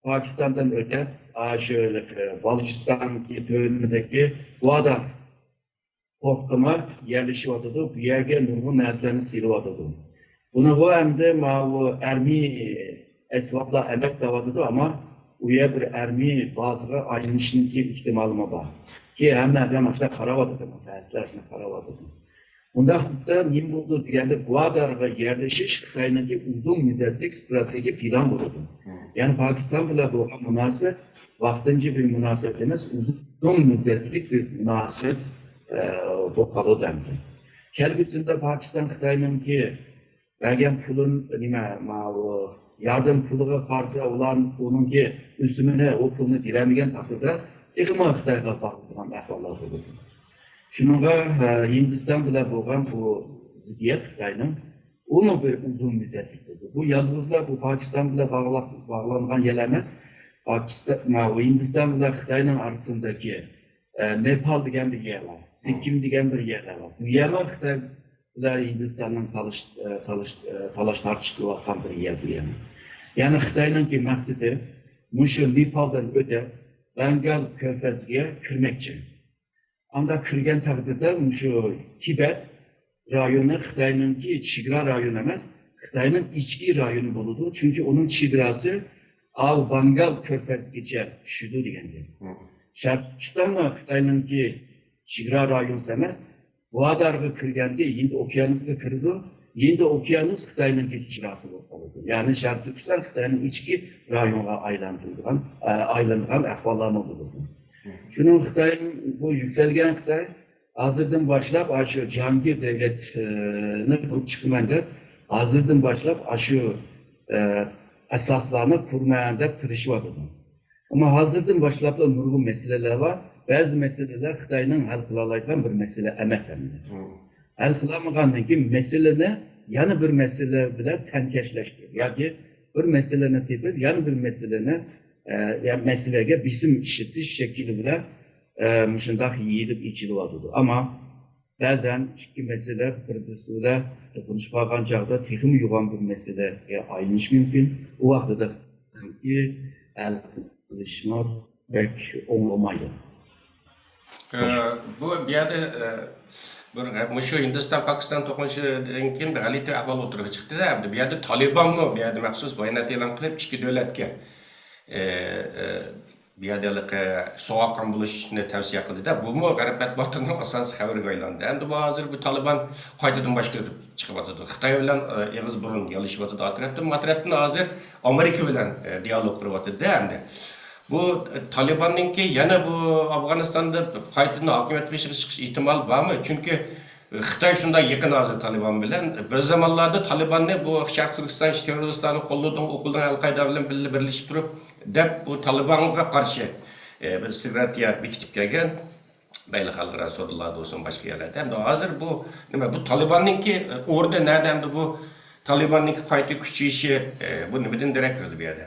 پاكىستاندىن ئۆتەپ، ئاشۇ، ئە، بالۇچىستاننىڭكى تۆۋىنىدىكى گۋادار پورتىغا يەرلىشىۋاتىدۇ. بۇ يەرگە نۇرغۇن نەرسىلەرنى سېلىۋاتىدۇ. بۇنىڭغا ئەمدى ماۋۇ ئارمىيە ئەسۋابلار ئەمەس دەۋاتىدۇ، ئەمما ئۇ يەر بىر ئارمىيە بازىغا ئايلىنىشنىڭكى ئېھتىمالىمۇ بار. كى ھەممە ئادەم ئاشۇنداق قاراۋاتىدۇ، مەسىلەن، ئاشۇنداق قاراۋاتىدۇ. ئۇنداق نېمە بولىدۇ دېگەندە، گۋادارغا يەرلىشىش خىتاينىڭكى ئۇزۇن مۇددەتلىك ئىستراتېگىيە پىلان بولىدۇ. يەنى پاكىستان بىلەن بولغان مۇناسىۋەت ۋاقتىنچە بىر مۇناسىۋەت ئەمەس، ئۇزۇن مۇددەتلىك بىر مۇناسىۋەت، ئە، بولۇپ قالىدۇ ئەمدى. كەلگۈسىدە پاكىستان خىتاينىڭكى بەرگەن پۇلىنى، نېمە، ماۋۇ ياردەم پۇلىغا قارىتا ئۇلار ئۇنىڭكى ئۆسۈمىنى، ئۇ پۇلنى بېرەلمىگەن تەقدىردە، تېخىمۇ خىتايغا باغلىنىدىغان ئەھۋاللار بولىدۇ. شۇنىڭغا، ئە، ھىندىستان بىلەن بولغان بۇ زىددىيەت خىتاينىڭ، ئۇمۇ بىر ئۇزۇن مۇددەتلىك بولىدۇ. بۇ يالغۇزلا بۇ پاكىستان بىلەن باغلاق-، باغلانغان يەر ئەمەس. پاكىستان، ماۋۇ ھىندىستان بىلەن خىتاينىڭ ئارىسىندىكى، ئە، نېپال دېگەن بىر يەر بار، سىككىم دېگەن بىر يەرلەر بار. بۇ يەرمۇ خىتاي بىلەن ھىندىستاننىڭ تالىش، ئە، تالىش، ئە، تالاش تارتىش قىلىۋاتقان بىر يەر بۇ يەرمۇ. يەنى خىتاينىڭكى مەقسىتى مۇشۇ نېپالدىن ئۆتۈپ، بەنگال كۆرپەزىگە كىرمەكچى. ئانداق كىرگەن تەقدىردە مۇشۇ تىبەت رايونى خىتاينىڭكى چېگرا رايونى ئەمەس، خىتاينىڭ ئىچكى رايونى بولىدۇ. چۈنكى ئۇنىڭ چېگراسى ئاۋۇ بەنگال كۆرپەزىگىچە چۈشىدۇ دېگەن گەپ. شەرقىي تۈركىستانمۇ خىتاينىڭكى چېگرا رايونى ئەمەس، گۋادارغا كىرگەندە ھىند ئوكيانۇسىغا كىرىدۇ. ھىند ئوكيانۇس خىتاينىڭكى چېگراسى بولۇپ قالىدۇ. يەنى شەرقىي تۈركىستان خىتاينىڭ ئىچكى رايونىغا ئايلاندۇرىدىغان، ئە، ئايلانىدىغان ئەھۋاللارمۇ بولىدۇ. شۇنىڭ خىتاينىڭ بۇ يۈكسەلگەن خىتاي ھازىردىن باشلاپ ئاشۇ جاھانگىر دۆلەتنى قۇرۇپ چىقىمەن دەپ، ھازىردىن باشلاپ ئاشۇ، ئە، ئاساسلارنى قۇرىمەن دەپ تىرىشىۋاتىدۇ. ئەمما ھازىردىن باشلاپلا نۇرغۇن مەسىلىلەر بار. بەزى مەسىلىلەر خىتاينىڭ ھەل قىلالايدىغان بىر مەسىلە ئەمەس ئەمدى. ھەل قىلالمىغاندىن كېيىن مەسىلىنى يەنە بىر مەسىلە بىلەن تەڭكەشلەشتۈرۈپ ياكى بىر مەسىلىنى تېپىپ، يەنە بىر مەسىلىنى، ئە، يا مەسىلىگە بېسىم ئىشلىتىش شەكلى بىلەن، ئە، مۇشۇنداق يېيىلىپ ئېچىلىۋاتىدۇ. ئەمما بەزەن ئىككى مەسىلە بىر-بىرسى بىلەن توقۇنۇشۇپ قالغان چاغدا تېخىمۇ يوغان بىر مەسىلىگە ئايلىنىشى مۇمكىن. ئۇ ۋاقتىدا ھەل قىلىشمۇ بەك ئوڭلىمايدۇ. ئە، بۇ، بۇ يەردە، ئە، بىر، مۇشۇ ھىندىستان، پاكىستان توقۇنۇشىدىن كېيىن بىر غەلىتە ئەھۋال ئوتتۇرىغا چىقتى-دە، ئەمدى بۇ يەردە تالىبانمۇ بۇ يەردە مەخسۇس بايانات ئېلان قىلىپ، ئىككى دۆلەتكە، ئە، ئە، بۇ يەردە ھېلىقى سوغۇققان بولۇشنى تەۋسىيە قىلدى-دە، بۇمۇ غەرب مەتبۇئاتىنىڭ ئاساسىي خەۋىرىگە ئايلاندى. ئەمدى بۇ ھازىر بۇ تالىبان قايتىدىن باشقا چىقىۋاتىدۇ. خىتاي بىلەن، ئە، ئېغىز بۇرۇن يالىشىۋاتىدۇ. ئا تەرەپتىن، ما تەرەپتىن ھازىر ئامېرىكا بىلەن، ئە، دىئالوگ قۇرۇۋاتىدۇ-دە ئەمدى. بۇ، ئە، تالىباننىڭكى يەنە بۇ ئافغانىستاندا قايتىدىن ھاكىمىيەت بېشىغا چىقىش ئېھتىمالى بارمۇ؟ چۈنكى، ئە، خىتاي شۇنداق يېقىن ھازىر تالىبان بىلەن. بىر زامانلاردا تالىباننى بۇ شەرقىي تۈركىستان تېررورىستلارنى قوللىدىڭ، ئوقۇلدىڭ، ئەل-قائىدە بىلەن بىللە بىرلىشىپ تۇرۇپ دەپ بۇ تالىبانغا قارشى، ئە، بىر ئىستراتېگىيە بېكىتىپ كەلگەن. مەيلى خەلقئارا سودىلاردا بولسۇن، باشقا يەرلەردە. ئەمدى ھازىر بۇ نېمە، بۇ تالىباننىڭكى، ئە، ئورنى نەدە؟ ئەمدى بۇ تالىباننىڭكى قايتا كۈچىيىشى، ئە، بۇ نېمىدىن دېرەك بېرىدۇ بۇ يەردە؟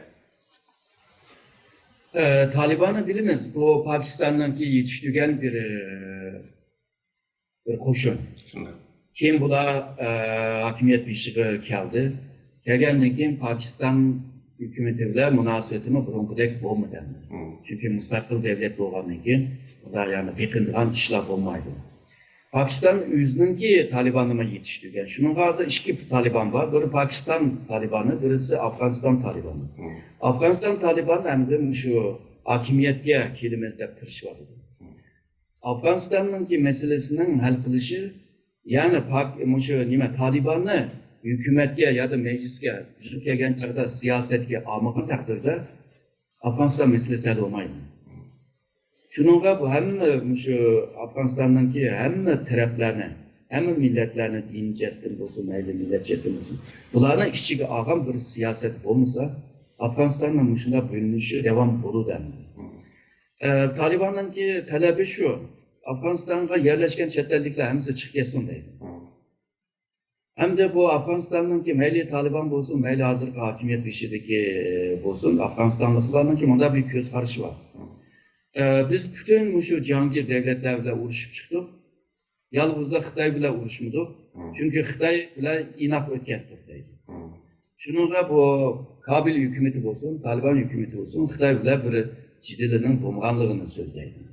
ئە، تالىباننى بىلىمىز. بۇ پاكىستاننىڭكى يېتىشتۈرگەن بىر، ئە، بىر قوشۇن. شۇنداق. كېيىن بۇلار، ئە، ھاكىمىيەت بېشىغا كەلدى. كەلگەندىن كېيىن پاكىستان ھۆكۈمىتى بىلەن مۇناسىۋىتىمۇ بۇرۇنقىدەك بولمىدى. چۈنكى مۇستەقىل دۆلەت بولغاندىن كېيىن بۇنداق يەنى بېقىنىدىغان ئىشلار بولمايدۇ. پاكىستان ئۆزىنىڭكى تالىبانىنىمۇ يېتىشتۈرگەن. شۇنىڭغا ھازىر ئىككى تالىبان بار. بىرى پاكىستان تالىبانى، بىرىسى ئافغانىستان تالىبانى. ئافغانىستان تالىبانى ئەمدى مۇشۇ ھاكىمىيەتكە كېلىمىز دەپ تىرىشىۋاتىدۇ. ئافغانىستاننىڭكى مەسىلىسىنىڭ ھەل قىلىشى، يەنى پاك-، مۇشۇ نېمە، تالىباننى ھۆكۈمەتكە يادا مەجلىسكە يۈزۈپ كەلگەن چاغدا سىياسەتكە ئالمىغان تەقدىردە، ئافغانىستان مەسىلىسى ھەل بولمايدۇ. شۇنىڭغا بۇ ھەممە مۇشۇ ئافغانىستاننىڭكى ھەممە تەرەپلەرنى، ھەممە مىللەتلەرنى، دىن جەھەتتىن بولسۇن، مەيلى مىللەت جەھەتتىن بولسۇن، بۇلارنى ئىچىگە ئالغان بىر سىياسەت بولمىسا، ئافغانىستاننىڭ مۇشۇنداق بۆلۈنۈشى داۋام بولىدۇ ئەمدى. ئە، تالىباننىڭكى تەلىپى شۇ، ئافغانىستانغا يەرلەشكەن چەت ئەللىكلەر ھەممىسى چىقىپ كەتسۇن دەيدۇ. ئەمدى بۇ ئافغانىستاننىڭكى مەيلى تالىبان بولسۇن، مەيلى ھازىرقى ھاكىمىيەت بېشىدىكى بولسۇن، ئافغانىستانلىقلارنىڭكى مۇنداق بىر كۆز قارىشى بار. ئە، بىز پۈتۈن مۇشۇ جاھانگىر دۆلەتلەر بىلەن ئۇرۇشۇپ چىقتۇق. يالغۇزلا خىتاي بىلەن ئۇرۇشمىدۇق. چۈنكى خىتاي بىلەن ئىناق ئۆتكەنتۇق دەيدۇ. شۇنىڭغا بۇ كابىل ھۆكۈمىتى بولسۇن، تالىبان ھۆكۈمىتى بولسۇن، خىتاي بىلەن بىر جېدىلىنىڭ بولمىغانلىقىنى سۆزلەيدۇ.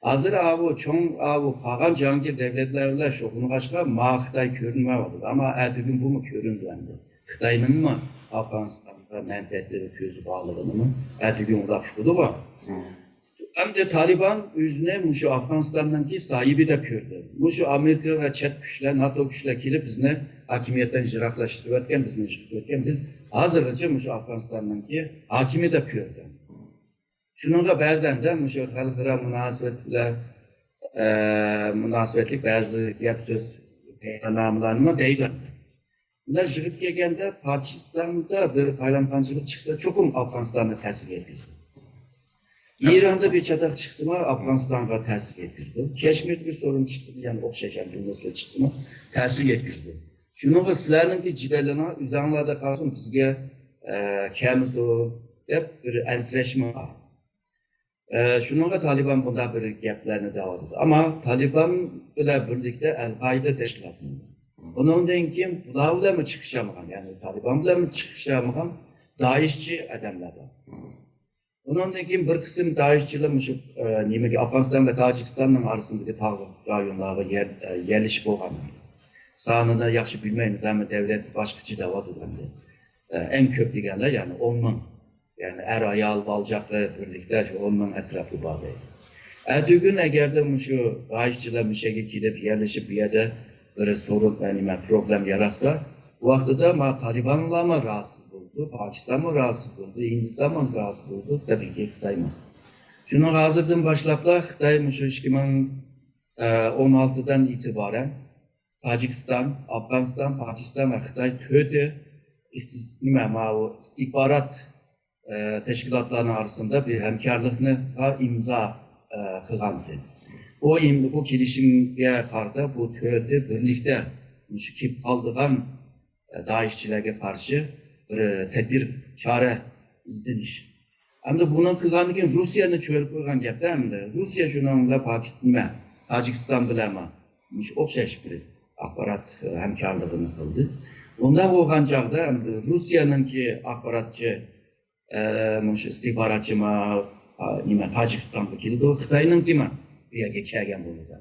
ھازىر ئاۋۇ چوڭ، ئاۋۇ قالغان جاھانگىر دۆلەتلەر بىلەن شۇغۇللانغاچقا، ماڭا خىتاي كۆرۈنمەيۋاتىدۇ. ئەمما ئەتىگۈن بۇمۇ كۆرۈندى ئەمدى. خىتاينىڭمۇ ئافغانىستانغا مەنپەئەتلىرى كۆزى بارلىقىنىمۇ ئەتىگۈن ئۇنداق ئۇقىدۇغۇ. ئەمدى تالىبان ئۆزىنى مۇشۇ ئافغانىستاننىڭكى ساھىبى دەپ كۆردى. مۇشۇ ئامېرىكا ۋە چەت كۈچلەر، ناتو كۈچلەر كېلىپ بىزنى ھاكىمىيەتتىن يىراقلاشتۇرۇۋەتكەن، بىزنى يىقىتىۋەتكەن، بىز ھازىرغىچە مۇشۇ ئافغانىستاننىڭكى ھاكىمى دەپ كۆردى. شۇنىڭغا بەزەندە مۇشۇ خەلقئارا مۇناسىۋەت بىلەن، ئە، مۇناسىۋەتلىك بەزى گەپ سۆز، بەياننامىلەرنىمۇ دەيدۇ. بۇلار يىغىپ كەلگەندە پاكىستاندا بىر قالايمىقانچىلىق چىقسا، چوقۇم ئافغانىستانغا تەسىر يەتكۈزىدۇ. ئىراندا بىر چاتاق چىقسىمۇ، ئافغانىستانغا تەسىر يەتكۈزىدۇ. كەشمىردە بىر سورۇن چىقسىمۇ، يەنە ئوخشاش يەنە بىر مەسىلە چىقسىمۇ، تەسىر يەتكۈزىدۇ. شۇنىڭغا سىلەرنىڭكى جېدەللىرىڭلار ئۆزۈڭلاردا قالسۇن، بىزگە، ئە، كەلمىسۇن دەپ بىر ئەنسىرەشمۇ بار. ئە، شۇنىڭغا تالىبان بۇنداق بىر گەپلەرنى دەۋاتىدۇ. ئەمما تالىبان بىلەن بىرلىكتە ئەل-قائىدە تەشكىلاتى. ئۇنىڭدىن كېيىن بۇلار بىلەنمۇ چىقىشالمىغان، يەنى تالىبان بىلەنمۇ چىقىشالمىغان دائىشچى ئادەملەر بار. ئۇنىڭدىن كېيىن بىر قىسىم دائىشچىلار مۇشۇ، ئە، نېمىگە، ئافغانىستان ۋە تاجىكىستاننىڭ ئارىسىندىكى تاغ رايونلارغا يەر-، ئە، يەرلىشىپ بولغان. سانىنى ياخشى بىلمەيمىز، ھەممە دۆلەت باشقىچە دەۋاتىدۇ ئەمدى. ئە، ئەڭ كۆپ دېگەنلەر، يەنى ئون مىڭ. يەنى ئەر، ئايال، بالا-چاقا بىرلىكتە شۇ ئون مىڭ ئەتراپى بار دەيدۇ. ئەتىگۈن ئەگەردە مۇشۇ دائىشچىلار مۇشۇ يەرگە كېلىپ يەرلىشىپ، بۇ يەردە بىر سورۇن، ئە، نېمە، پروبلېم ياراتسا، ۋاقتىدا ما تالىبانلارمۇ راھەتسىز بولىدۇ، پاكىستانمۇ راھەتسىز بولىدۇ، ھىندىستانمۇ راھەتسىز بولىدۇ، تەبىئىيكى خىتايمۇ. شۇنىڭغا ھازىردىن باشلاپلا خىتاي مۇشۇ ئىككى مىڭ ئون ئالتىدىن ئېتىبارەن تاجىكىستان، ئافغانىستان، پاكىستان ۋە خىتاي تۆتى ئىقتىس-، نېمە، ماۋۇ ئىستىخبارات، ئە، تەشكىلاتلارنىڭ ئارىسىدا بىر ھەمكارلىقنىغا ئىمزا، ئە، قىلغانىدى. بۇ ئىم-، بۇ كېلىشىمگە قارىتا بۇ تۆتى بىرلىكتە مۇشۇ كېلىپ قالىدىغان دائىشچىلەرگە قارشى بىر تەدبىر، چارە ئىزدىنىش. ئەمدى بۇنى قىلغاندىن كېيىن روسىيەنى چۆرۈپ قويغان گەپتە ئەمدى. روسىيە شۇنىڭ بىلەن پاكىستان، نېمە، تاجىكىستان بىلەن مۇشۇ ئوخشاش بىر ئاخبارات ھەمكارلىقىنى قىلدى. ئۇنداق بولغان چاغدا ئەمدى روسىيەنىڭكى ئاخباراتچى، ئە، مۇشۇ ئىستىخباراتچى ما-، ئا، نېمە، تاجىكىستانغا كېلىدۇ. خىتاينىڭكى ما بۇ يەرگە كەلگەن بولىدۇ.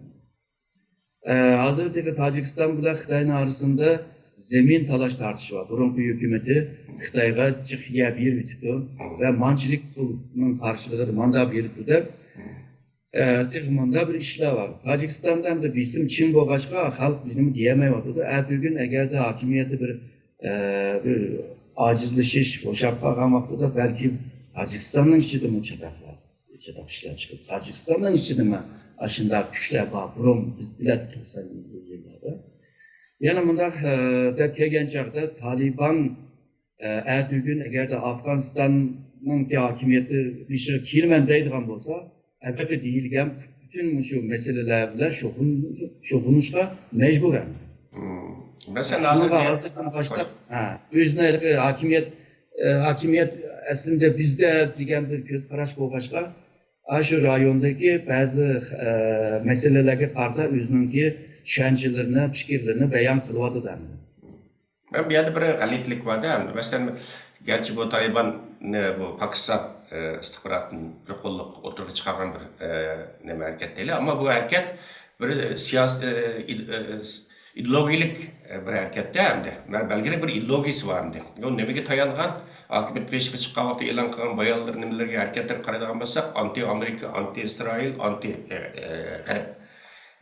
ئە، ھازىر تېخى تاجىكىستان بىلەن خىتاينىڭ ئارىسىندا زېمىن تالاش تارتىشى بار. بۇرۇنقى ھۆكۈمىتى خىتايغا جىق يەر بېرىۋېتىپتۇ ۋە مانچىلىك پۇلنىڭ قارشىلىقىدا ماندا بېرىپتۇ دەپ، ئە، تېخى ماندا بىر ئىشلار بار. تاجىكىستاندا ئەمدى بېسىم چىڭ بولغاچقا، خەلق بىزنىمۇ دېيەلمەيۋاتىدۇ. ئەتىگۈن ئەگەردە ھاكىمىيەتتە بىر، ئە، بىر ئاجىزلىشىش، بوشاپ قالغان ۋاقتىدا بەلكى تاجىكىستاننىڭ ئىچىدىمۇ چاتاقلار چاتاق ئىشلەپ چىقىپ، تاجىكىستاننىڭ ئىچىدىمۇ ئاشۇنداق كۈچلەر بار، بۇرۇن بىز بىلەتتۇق توقسان يىللاردا. يەنە مۇنداق، ئە، دەپ كەلگەن چاغدا تالىبان، ئە، ئەتىگۈن ئەگەردە ئافغانىستاننىڭكى ھاكىمىيىتى بېشىغا كېلىمەن دەيدىغان بولسا، ئەلبەتتە دېيىلگەن پۈتۈن مۇشۇ مەسىلىلەر بىلەن شۇغۇل-، شۇغۇللىنىشقا مەجبۇر ئەمدى. مم. مەسىلەن، شۇنىڭغا ھازىر ھازىردىن باشلاپ، ھە، ئۆزىنى ھېلىقى ھاكىمىيەت، ئە، ھاكىمىيەت ئەسلىدە بىزدە دېگەن بىر كۆز قاراش بولغاچقا، ئاشۇ رايوندىكى بەزى، ئە، مەسىلىلەرگە قارىتا ئۆزىنىڭكى چۈشەنچىلىرىنى، پىكىرلىرىنى بايان قىلىۋاتىدۇ ئەمدى. مەن بۇ يەردە بىر غەلىتىلىك بار-دە، ئەمدى. مەسىلەن، گەرچە بۇ تالىباننى بۇ پاكىستان، ئە، ئىستىخباراتىنى بىر قوللۇق ئوتتۇرىغا چىقارغان بىر، ئە، نېمە، ھەرىكەت دەيلى، ئەمما بۇ ھەرىكەت بىر سىياسىي، ئە، ئىد-، ئە، ئىدېئولوگىيەلىك، ئە، بىر ھەرىكەت-دە ئەمدى. مەن بەلگىلىك بىر ئىدېئولوگىيىسى بار ئەمدى. ئۇ نېمىگە تايانغان؟ ھاكىمىيەت بېشىغا چىققان ۋاقتىدا ئېلان قىلغان بايانلىرى، نېمىلىرىگە، ھەرىكەتلىرىگە قارايدىغان بولساق، ئانتى ئامېرىكا، ئانتى ئىسرائىل، ئانتى، ئە، ئە، غەرب.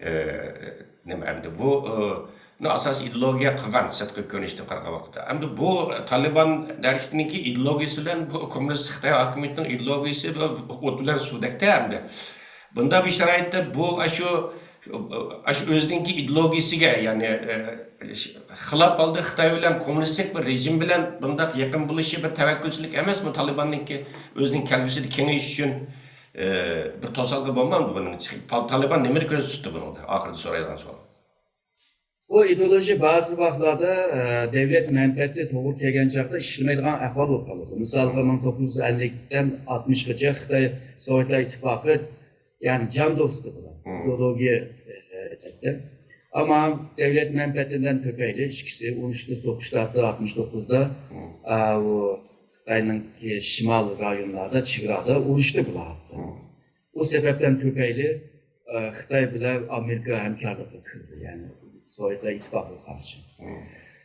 ئە، نېمە ئەمدى بۇ، ئە، نى ئاساسىي ئىدېئولوگىيە قىلغان سىرتقى كۆرۈنۈشتىن قارىغان ۋاقىتتا. ئەمدى بۇ تالىبان ھەرىكىتىنىڭكى ئىدېئولوگىيىسى بىلەن بۇ كوممۇنىست خىتاي ھاكىمىيىتىنىڭ ئىدېئولوگىيىسى بۇ ئوت بىلەن سۇدەكتە ئەمدى. بۇنداق بىر شارائىتتا بۇ ئاشۇ، ئاشۇ ئۆزىنىڭكى ئىدېئولوگىيىسىگە، يەنى، ئە، خىلاپ ھالدا خىتاي بىلەن كوممۇنىستىك بىر رېجىم بىلەن بۇنداق يېقىن بولۇشى بىر تەۋەككۈلچىلىك ئەمەسمۇ؟ تالىباننىڭكى ئۆزىنىڭ كەلگۈسىدە كېڭىيىش ئۈچۈن، ئە، بىر توسالغۇ بولمامدۇ بۇنىڭ؟ تالىبان نېمىنى كۆزدە تۇتتى بۇنىڭدا؟ ئاخىرىدا سورايدىغان سوئال. بۇ ئىدېئولوگىيە بەزى ۋاقىتلاردا، ئە، دۆلەت مەنپەئەتى توغرا كەلگەن چاغدا ئىشلىمەيدىغان ئەھۋال بولۇپ قالىدۇ. مىسالغا، مىڭ توققۇز يۈز ئەللىكتىن ئاتمىشقىچە خىتاي سوۋېتلار ئىتتىپاقى، يەنى جان دوستى بۇلار. مم. ئىدېئولوگىيە، ئە، جەھەتتە. ئەمما دۆلەت مەنپەئەتىدىن تۆپەيلى ئىككىسى ئۇرۇشتا سوقۇشتى ئاتمىش توققۇزدا. مم. ئە، ئۇ خىتاينىڭكى شىمال رايونلاردا، چېگرادا ئۇرۇشتى بۇلار. مم. ئۇ سەۋەبتىن تۆپەيلى، ئە، خىتاي بىلەن ئامېرىكا ھەمكارلىققا كىردى، يەنى سوۋېتلار ئىتتىپاقىغا قارشى. مم.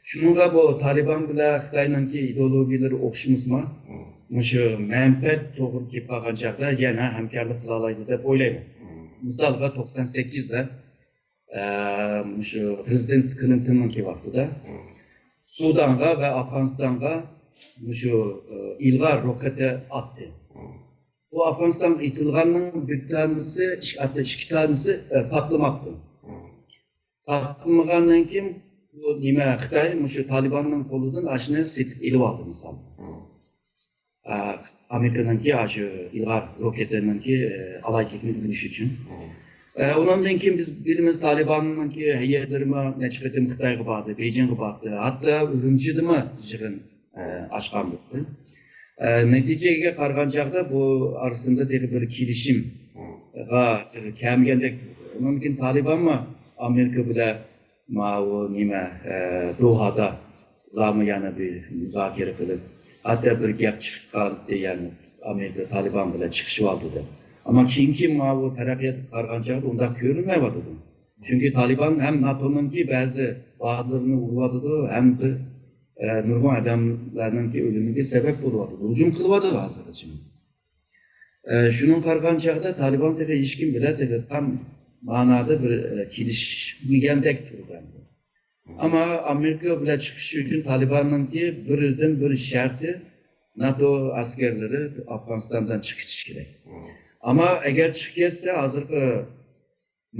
شۇنىڭغا بۇ تالىبان بىلەن خىتاينىڭكى ئىدېئولوگىيەلىرى ئوخشىمىسىمۇ، مم. مۇشۇ مەنپەئەت توغرا كېلىپ قالغان چاغدا يەنە ھەمكارلىق قىلالايدۇ دەپ ئويلايمەن. مم. مىسالغا، توقسان سەككىزدە، ئە، مۇشۇ پىرېزىدېنت كلىنتوننىڭكى ۋاقتىدا مم. سۇدانغا ۋە ئافغانىستانغا مۇشۇ، ئە، ئىلغار روكېتى ئاتتى. مم. بۇ ئافغانىستانغا ئېتىلغاننىڭ بىر دانىسى، ئىككى، ھەتتا ئىككى دانىسى، ئە، پاتلىماپتۇ. مم. پاتلىمىغاندىن كېيىن بۇ نېمە، خىتاي مۇشۇ تالىباننىڭ قولىدىن ئاشۇنى سېتىپ ئېلىۋالدى، مىسال. مم. ئە، ئامېرىكىنىڭكى ئاشۇ ئىلغار روكېتىنىڭكى، ئە، ئالاھىدىلىكىنى ئۆگىنىش ئۈچۈن. مم. ئە، ئۇنىڭدىن كېيىن بىز بىلىمىز، تالىباننىڭكى ھەيئەتلىرىمۇ نەچچە قېتىم خىتايغا باردى، بېيجىڭغا باردى، ھەتتا ئۈرۈمچىدىمۇ يىغىن ئە، ئاچقان بولدى. ئە، نەتىجىگە قارىغان چاغدا بۇ ئارىسىدا تېخى بىر كېلىشىمغا تېخى كەلمىگەندەك. ئۇنىڭدىن كېيىن تالىبانمۇ ئامېرىكا بىلەن ماۋۇ نېمە، ئە، دوھادا ئۇلارمۇ يەنە بىر مۇزاكىرە قىلىپ، ھەتتا بىر گەپ چىققانتى، يەنى ئامېرىكا تالىبان بىلەن چىقىشىۋالدى دەپ. ئەمما كېيىن كېيىن ماۋۇ تەرەققىياتقا قارىغان چاغدا ئۇنداق كۆرۈنمەيۋاتىدۇ. چۈنكى تالىبان ھەم ناتونىڭكى بەزى بازىلىرىنى ئۇرۇۋاتىدۇ، ھەم بىر، ئە، نۇرغۇن ئادەملەرنىڭكى ئۆلۈمىگە سەۋەب بولۇۋاتىدۇ، ھۇجۇم قىلىۋاتىدۇ ھازىرغىچە. ئە، شۇنىڭغا قارىغان چاغدا تالىبان تېخى ھېچكىم بىلەن تېخى تام مانادا بىر، ئە، كېلىشمىگەندەك تۇرىدۇ ئەمدى. ئەمما ئامېرىكا بىلەن چىقىش ئۈچۈن تالىباننىڭكى بىردىن بىر شەرتى ناتو ئەسكەرلىرى ئافغانىستاندىن چىقىپ كېتىش كېرەك. ئەمما ئەگەر چىقىپ كەتسە، ھازىرقى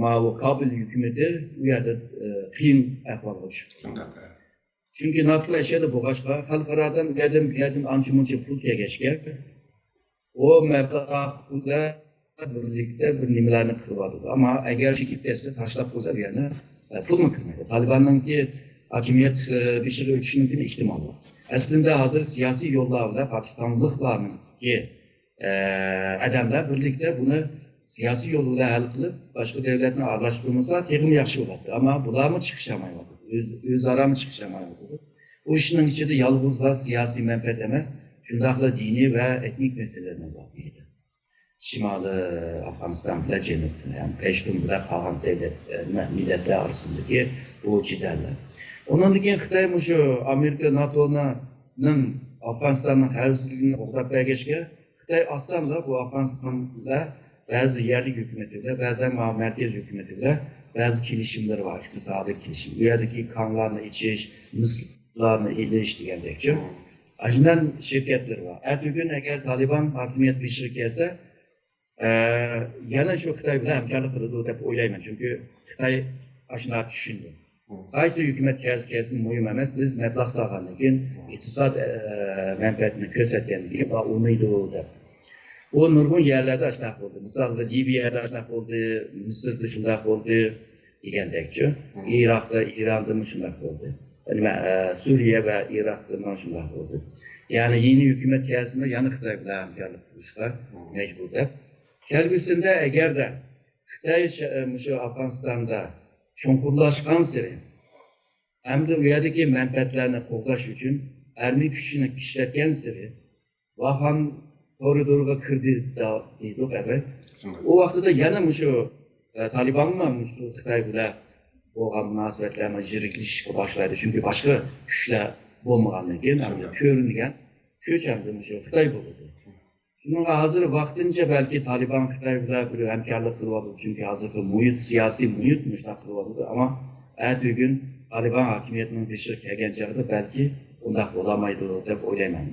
ماۋۇ كابۇل ھۆكۈمىتى ئۇ يەردە، ئە، قىيىن ئەھۋالغا چۈشۈپ قالىدۇ. شۇنداق. چۈنكى ناتو ئەشەدە بولغاچقا، خەلقئارادىن ئۇ يەردىن، بۇ يەردىن ئانچە-مۇنچە پۇل كەلگەچكە، ئۇ مەبلەغ بىلەن بىرلىكتە بىر نېمىلەرنى قىلىۋاتىدۇ. ئەمما ئەگەر چېكىپ كەتسە، تاشلاپ قويسا، بۇ يەرنى، ئە، پۇلمۇ كىرمەيدۇ. تالىباننىڭكى ھاكىمىيەت، ئە، بېشىغا ئۆتۈشىنىڭكى ئېھتىمالى بار. ئەسلىندە ھازىر سىياسىي يوللار بىلەن پاكىستانلىقلارنىڭكى ئە، ئادەملەر بىرلىكتە بۇنى سىياسىي يول بىلەن ھەل قىلىپ، باشقا دۆلەتنى ئارىلاشتۇرمىسا، تېخىمۇ ياخشى بولاتتى. ئەمما بۇلارمۇ چىقىشالمايۋاتىدۇ. ئۆز-، ئۆزئارامۇ چىقىشالمايۋاتىدۇ. ئۇ ئىشنىڭ ئىچىدە يالغۇزلا سىياسىي مەنپەئەت ئەمەس، شۇنداقلا دىنىي ۋە ئېتنىك مەسىلىلەرمۇ بار بۇ يەردە. شىمالىي ئافغانىستان بىلەن جەنۇب، يەنى پەشتۇن بىلەن قالغان دۆلەت، ئە، مە-، مىللەتلەر ئارىسىندىكى بۇ جېدەللەر. ئۇنىڭدىن كېيىن خىتاي مۇشۇ ئامېرىكا، ناتونىڭ ئافغانىستاننىڭ خەۋپسىزلىكىنى قوغداپ بەرگەچكە، خىتاي ئاسانلا بۇ ئافغانىستان بىلەن بەزى يەرلىك ھۆكۈمىتى بىلەن، بەزەن مەركەز ھۆكۈمىتى بىلەن بەزى كېلىشىملىرى بار، ئىقتىسادىي كېلىشىم. ئۇ يەردىكى كانلارنى ئېچىش، مىسلارنى ئېلىش دېگەندەكچۇ. ئاشۇنداق شىركەتلىرى بار. ئەتىگۈن ئەگەر تالىبان ھاكىمىيەت بېشىغا كەلسە، ئە، يەنە شۇ خىتاي بىلەن ھەمكارلىق قىلىدۇ دەپ ئويلايمەن، چۈنكى خىتاي ئاشۇنداق چۈشىنىدۇ. قايسى ھۆكۈمەت كەلسە كەلسۇن مۇھىم ئەمەس، بىز مەبلەغ سالغاندىن كېيىن، ئىقتىساد، ئە، مەنپەئەتىنى كۆرسەتكەندىن كېيىن ئۇلار ئۇنىيدۇ دەپ. بۇ نۇرغۇن يەرلەردە ئاشۇنداق بولدى. مىسالغا، لىۋىيەدە ئاشۇنداق بولدى، مىسىردا شۇنداق بولدى دېگەندەكچۇ. ئىراقتا، ئىراندىمۇ شۇنداق بولدى. نېمە، ئە، سۈرىيە ۋە ئىراقتىمۇ شۇنداق بولدى. يەنى يېڭى ھۆكۈمەت كەلسىمۇ يەنە خىتاي بىلەن ھەمكارلىق قىلىشقا مەجبۇر دەپ. كەلگۈسىدە ئەگەردە خىتاي شە-، مۇشۇ ئافغانىستاندا چوڭقۇرلاشقانسېرى، ھەمدە ئۇ يەردىكى مەنپەئەتلەرنى قوغداش ئۈچۈن ھەربىي كۈچنى ئىشلەتكەنسېرى، ۋاخان كورىدورغا كىردى دە-، دېدۇق ئەبە. ئۇ ۋاقتىدا يەنە مۇشۇ، ئە، تالىبانمۇ مۇشۇ خىتاي بىلەن بولغان مۇناسىۋەتلەرمۇ يىرىكلىشىشكە باشلايدۇ. چۈنكى باشقا كۈچلەر بولمىغاندىن كېيىن ھەمدە كۆرۈنگەن كۈچ ھەمدە مۇشۇ خىتاي بولىدۇ. شۇنىڭغا ھازىر ۋاقتىنچە بەلكى تالىبان خىتاي بىلەن بىر ھەمكارلىق قىلىۋاتىدۇ، چۈنكى ھازىرقى مۇھىت، سىياسىي مۇھىت مۇشۇنداق قىلىۋاتىدۇ، ئەمما ئەتىگۈن تالىبان ھاكىمىيەتنىڭ بېشىغا كەلگەن چاغدا بەلكى ئۇنداق بولالمايدۇ دەپ ئويلايمەن.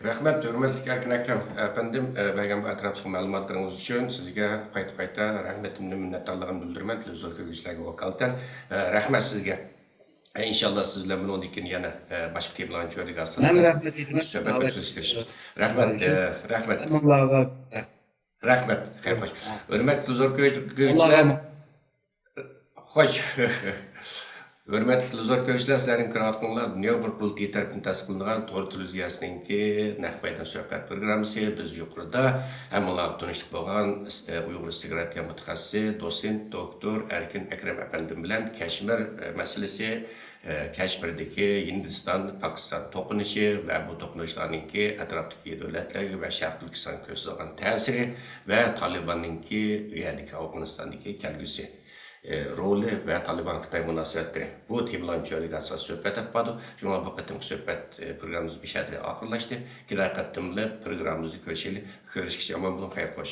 رەھمەت، ھۆرمەتلىك ئەركىن ئەكرەم ئەپەندىم، ئە، بەرگەن بۇ ئەتراپلىق مەلۇماتلىرىڭىز ئۈچۈن سىزگە قايتا-قايتا رەھمىتىمنى، مىننەتدارلىقىمنى بىلدۈرىمەن، تېلېۋىزور كۆرگۈچىلەرگە ۋاكالىتەن، ئە، رەھمەت سىزگە. ئە، ئىنشاللا سىز بىلەن بۇنىڭدىن كېيىن يەنە، ئە، باشقا تېمىلارنى چۆرىدىگەن ئاساستا سۆھبەت ئۆتكۈزۈشكە تىرىشىمىز. رەھمەت، ئە، رەھمەت. رەھمەت، خەير خوش. ھۆرمەتلىك تېلېۋىزور كۆرگۈچىلەر. خوش. ھۆرمەتلىك تېلېۋىزور كۆرگۈچىلەر، سىلەرنىڭ كۆرۈۋاتقىنىڭلار دۇنيا ئۇيغۇر قۇرۇلتىيى تەرىپىدىن تەسىس قىلىنغان تور تېلېۋىزىيەسىنىڭكى نەق مەيدان سۆھبەت پروگراممىسى. بىز يۇقىرىدا ھەممىڭلارغا تونۇشلۇق بولغان ئۇيغۇر ئىستىكراتىيە مۇتەخەسسىسى، دوتسېنت دوكتور ئەركىن ئەكرەم ئەپەندىم بىلەن كەشمىر، ئە، مەسىلىسى، ئە، كەشمىردىكى ھىندىستان، پاكىستان توقۇنۇشى ۋە بۇ توقۇنۇشلارنىڭكى ئەتراپتىكى دۆلەتلەرگە ۋە شەرقىي تۈركىستانغا كۆرسىتىدىغان تەسىرى ۋە تالىباننىڭكى ئۇ يەردىكى ئافغانىستاندىكى كەلگۈسى، ئە، رولى ۋە تالىبان خىتاي مۇناسىۋەتلىرى، بۇ تېمىلارنى چۆرىدىگەن ئاساس سۆھبەت ئېلىپ باردۇق. شۇڭا بۇ قېتىمقى سۆھبەت، ئە، پروگراممىمىز مۇشۇ يەردە ئاخىرلاشتى. كېلەر قېتىملىق پروگراممىمىزدا كۆرۈشەيلى. كۆرۈشكىچە ئامان بولۇڭ، خەير خوش.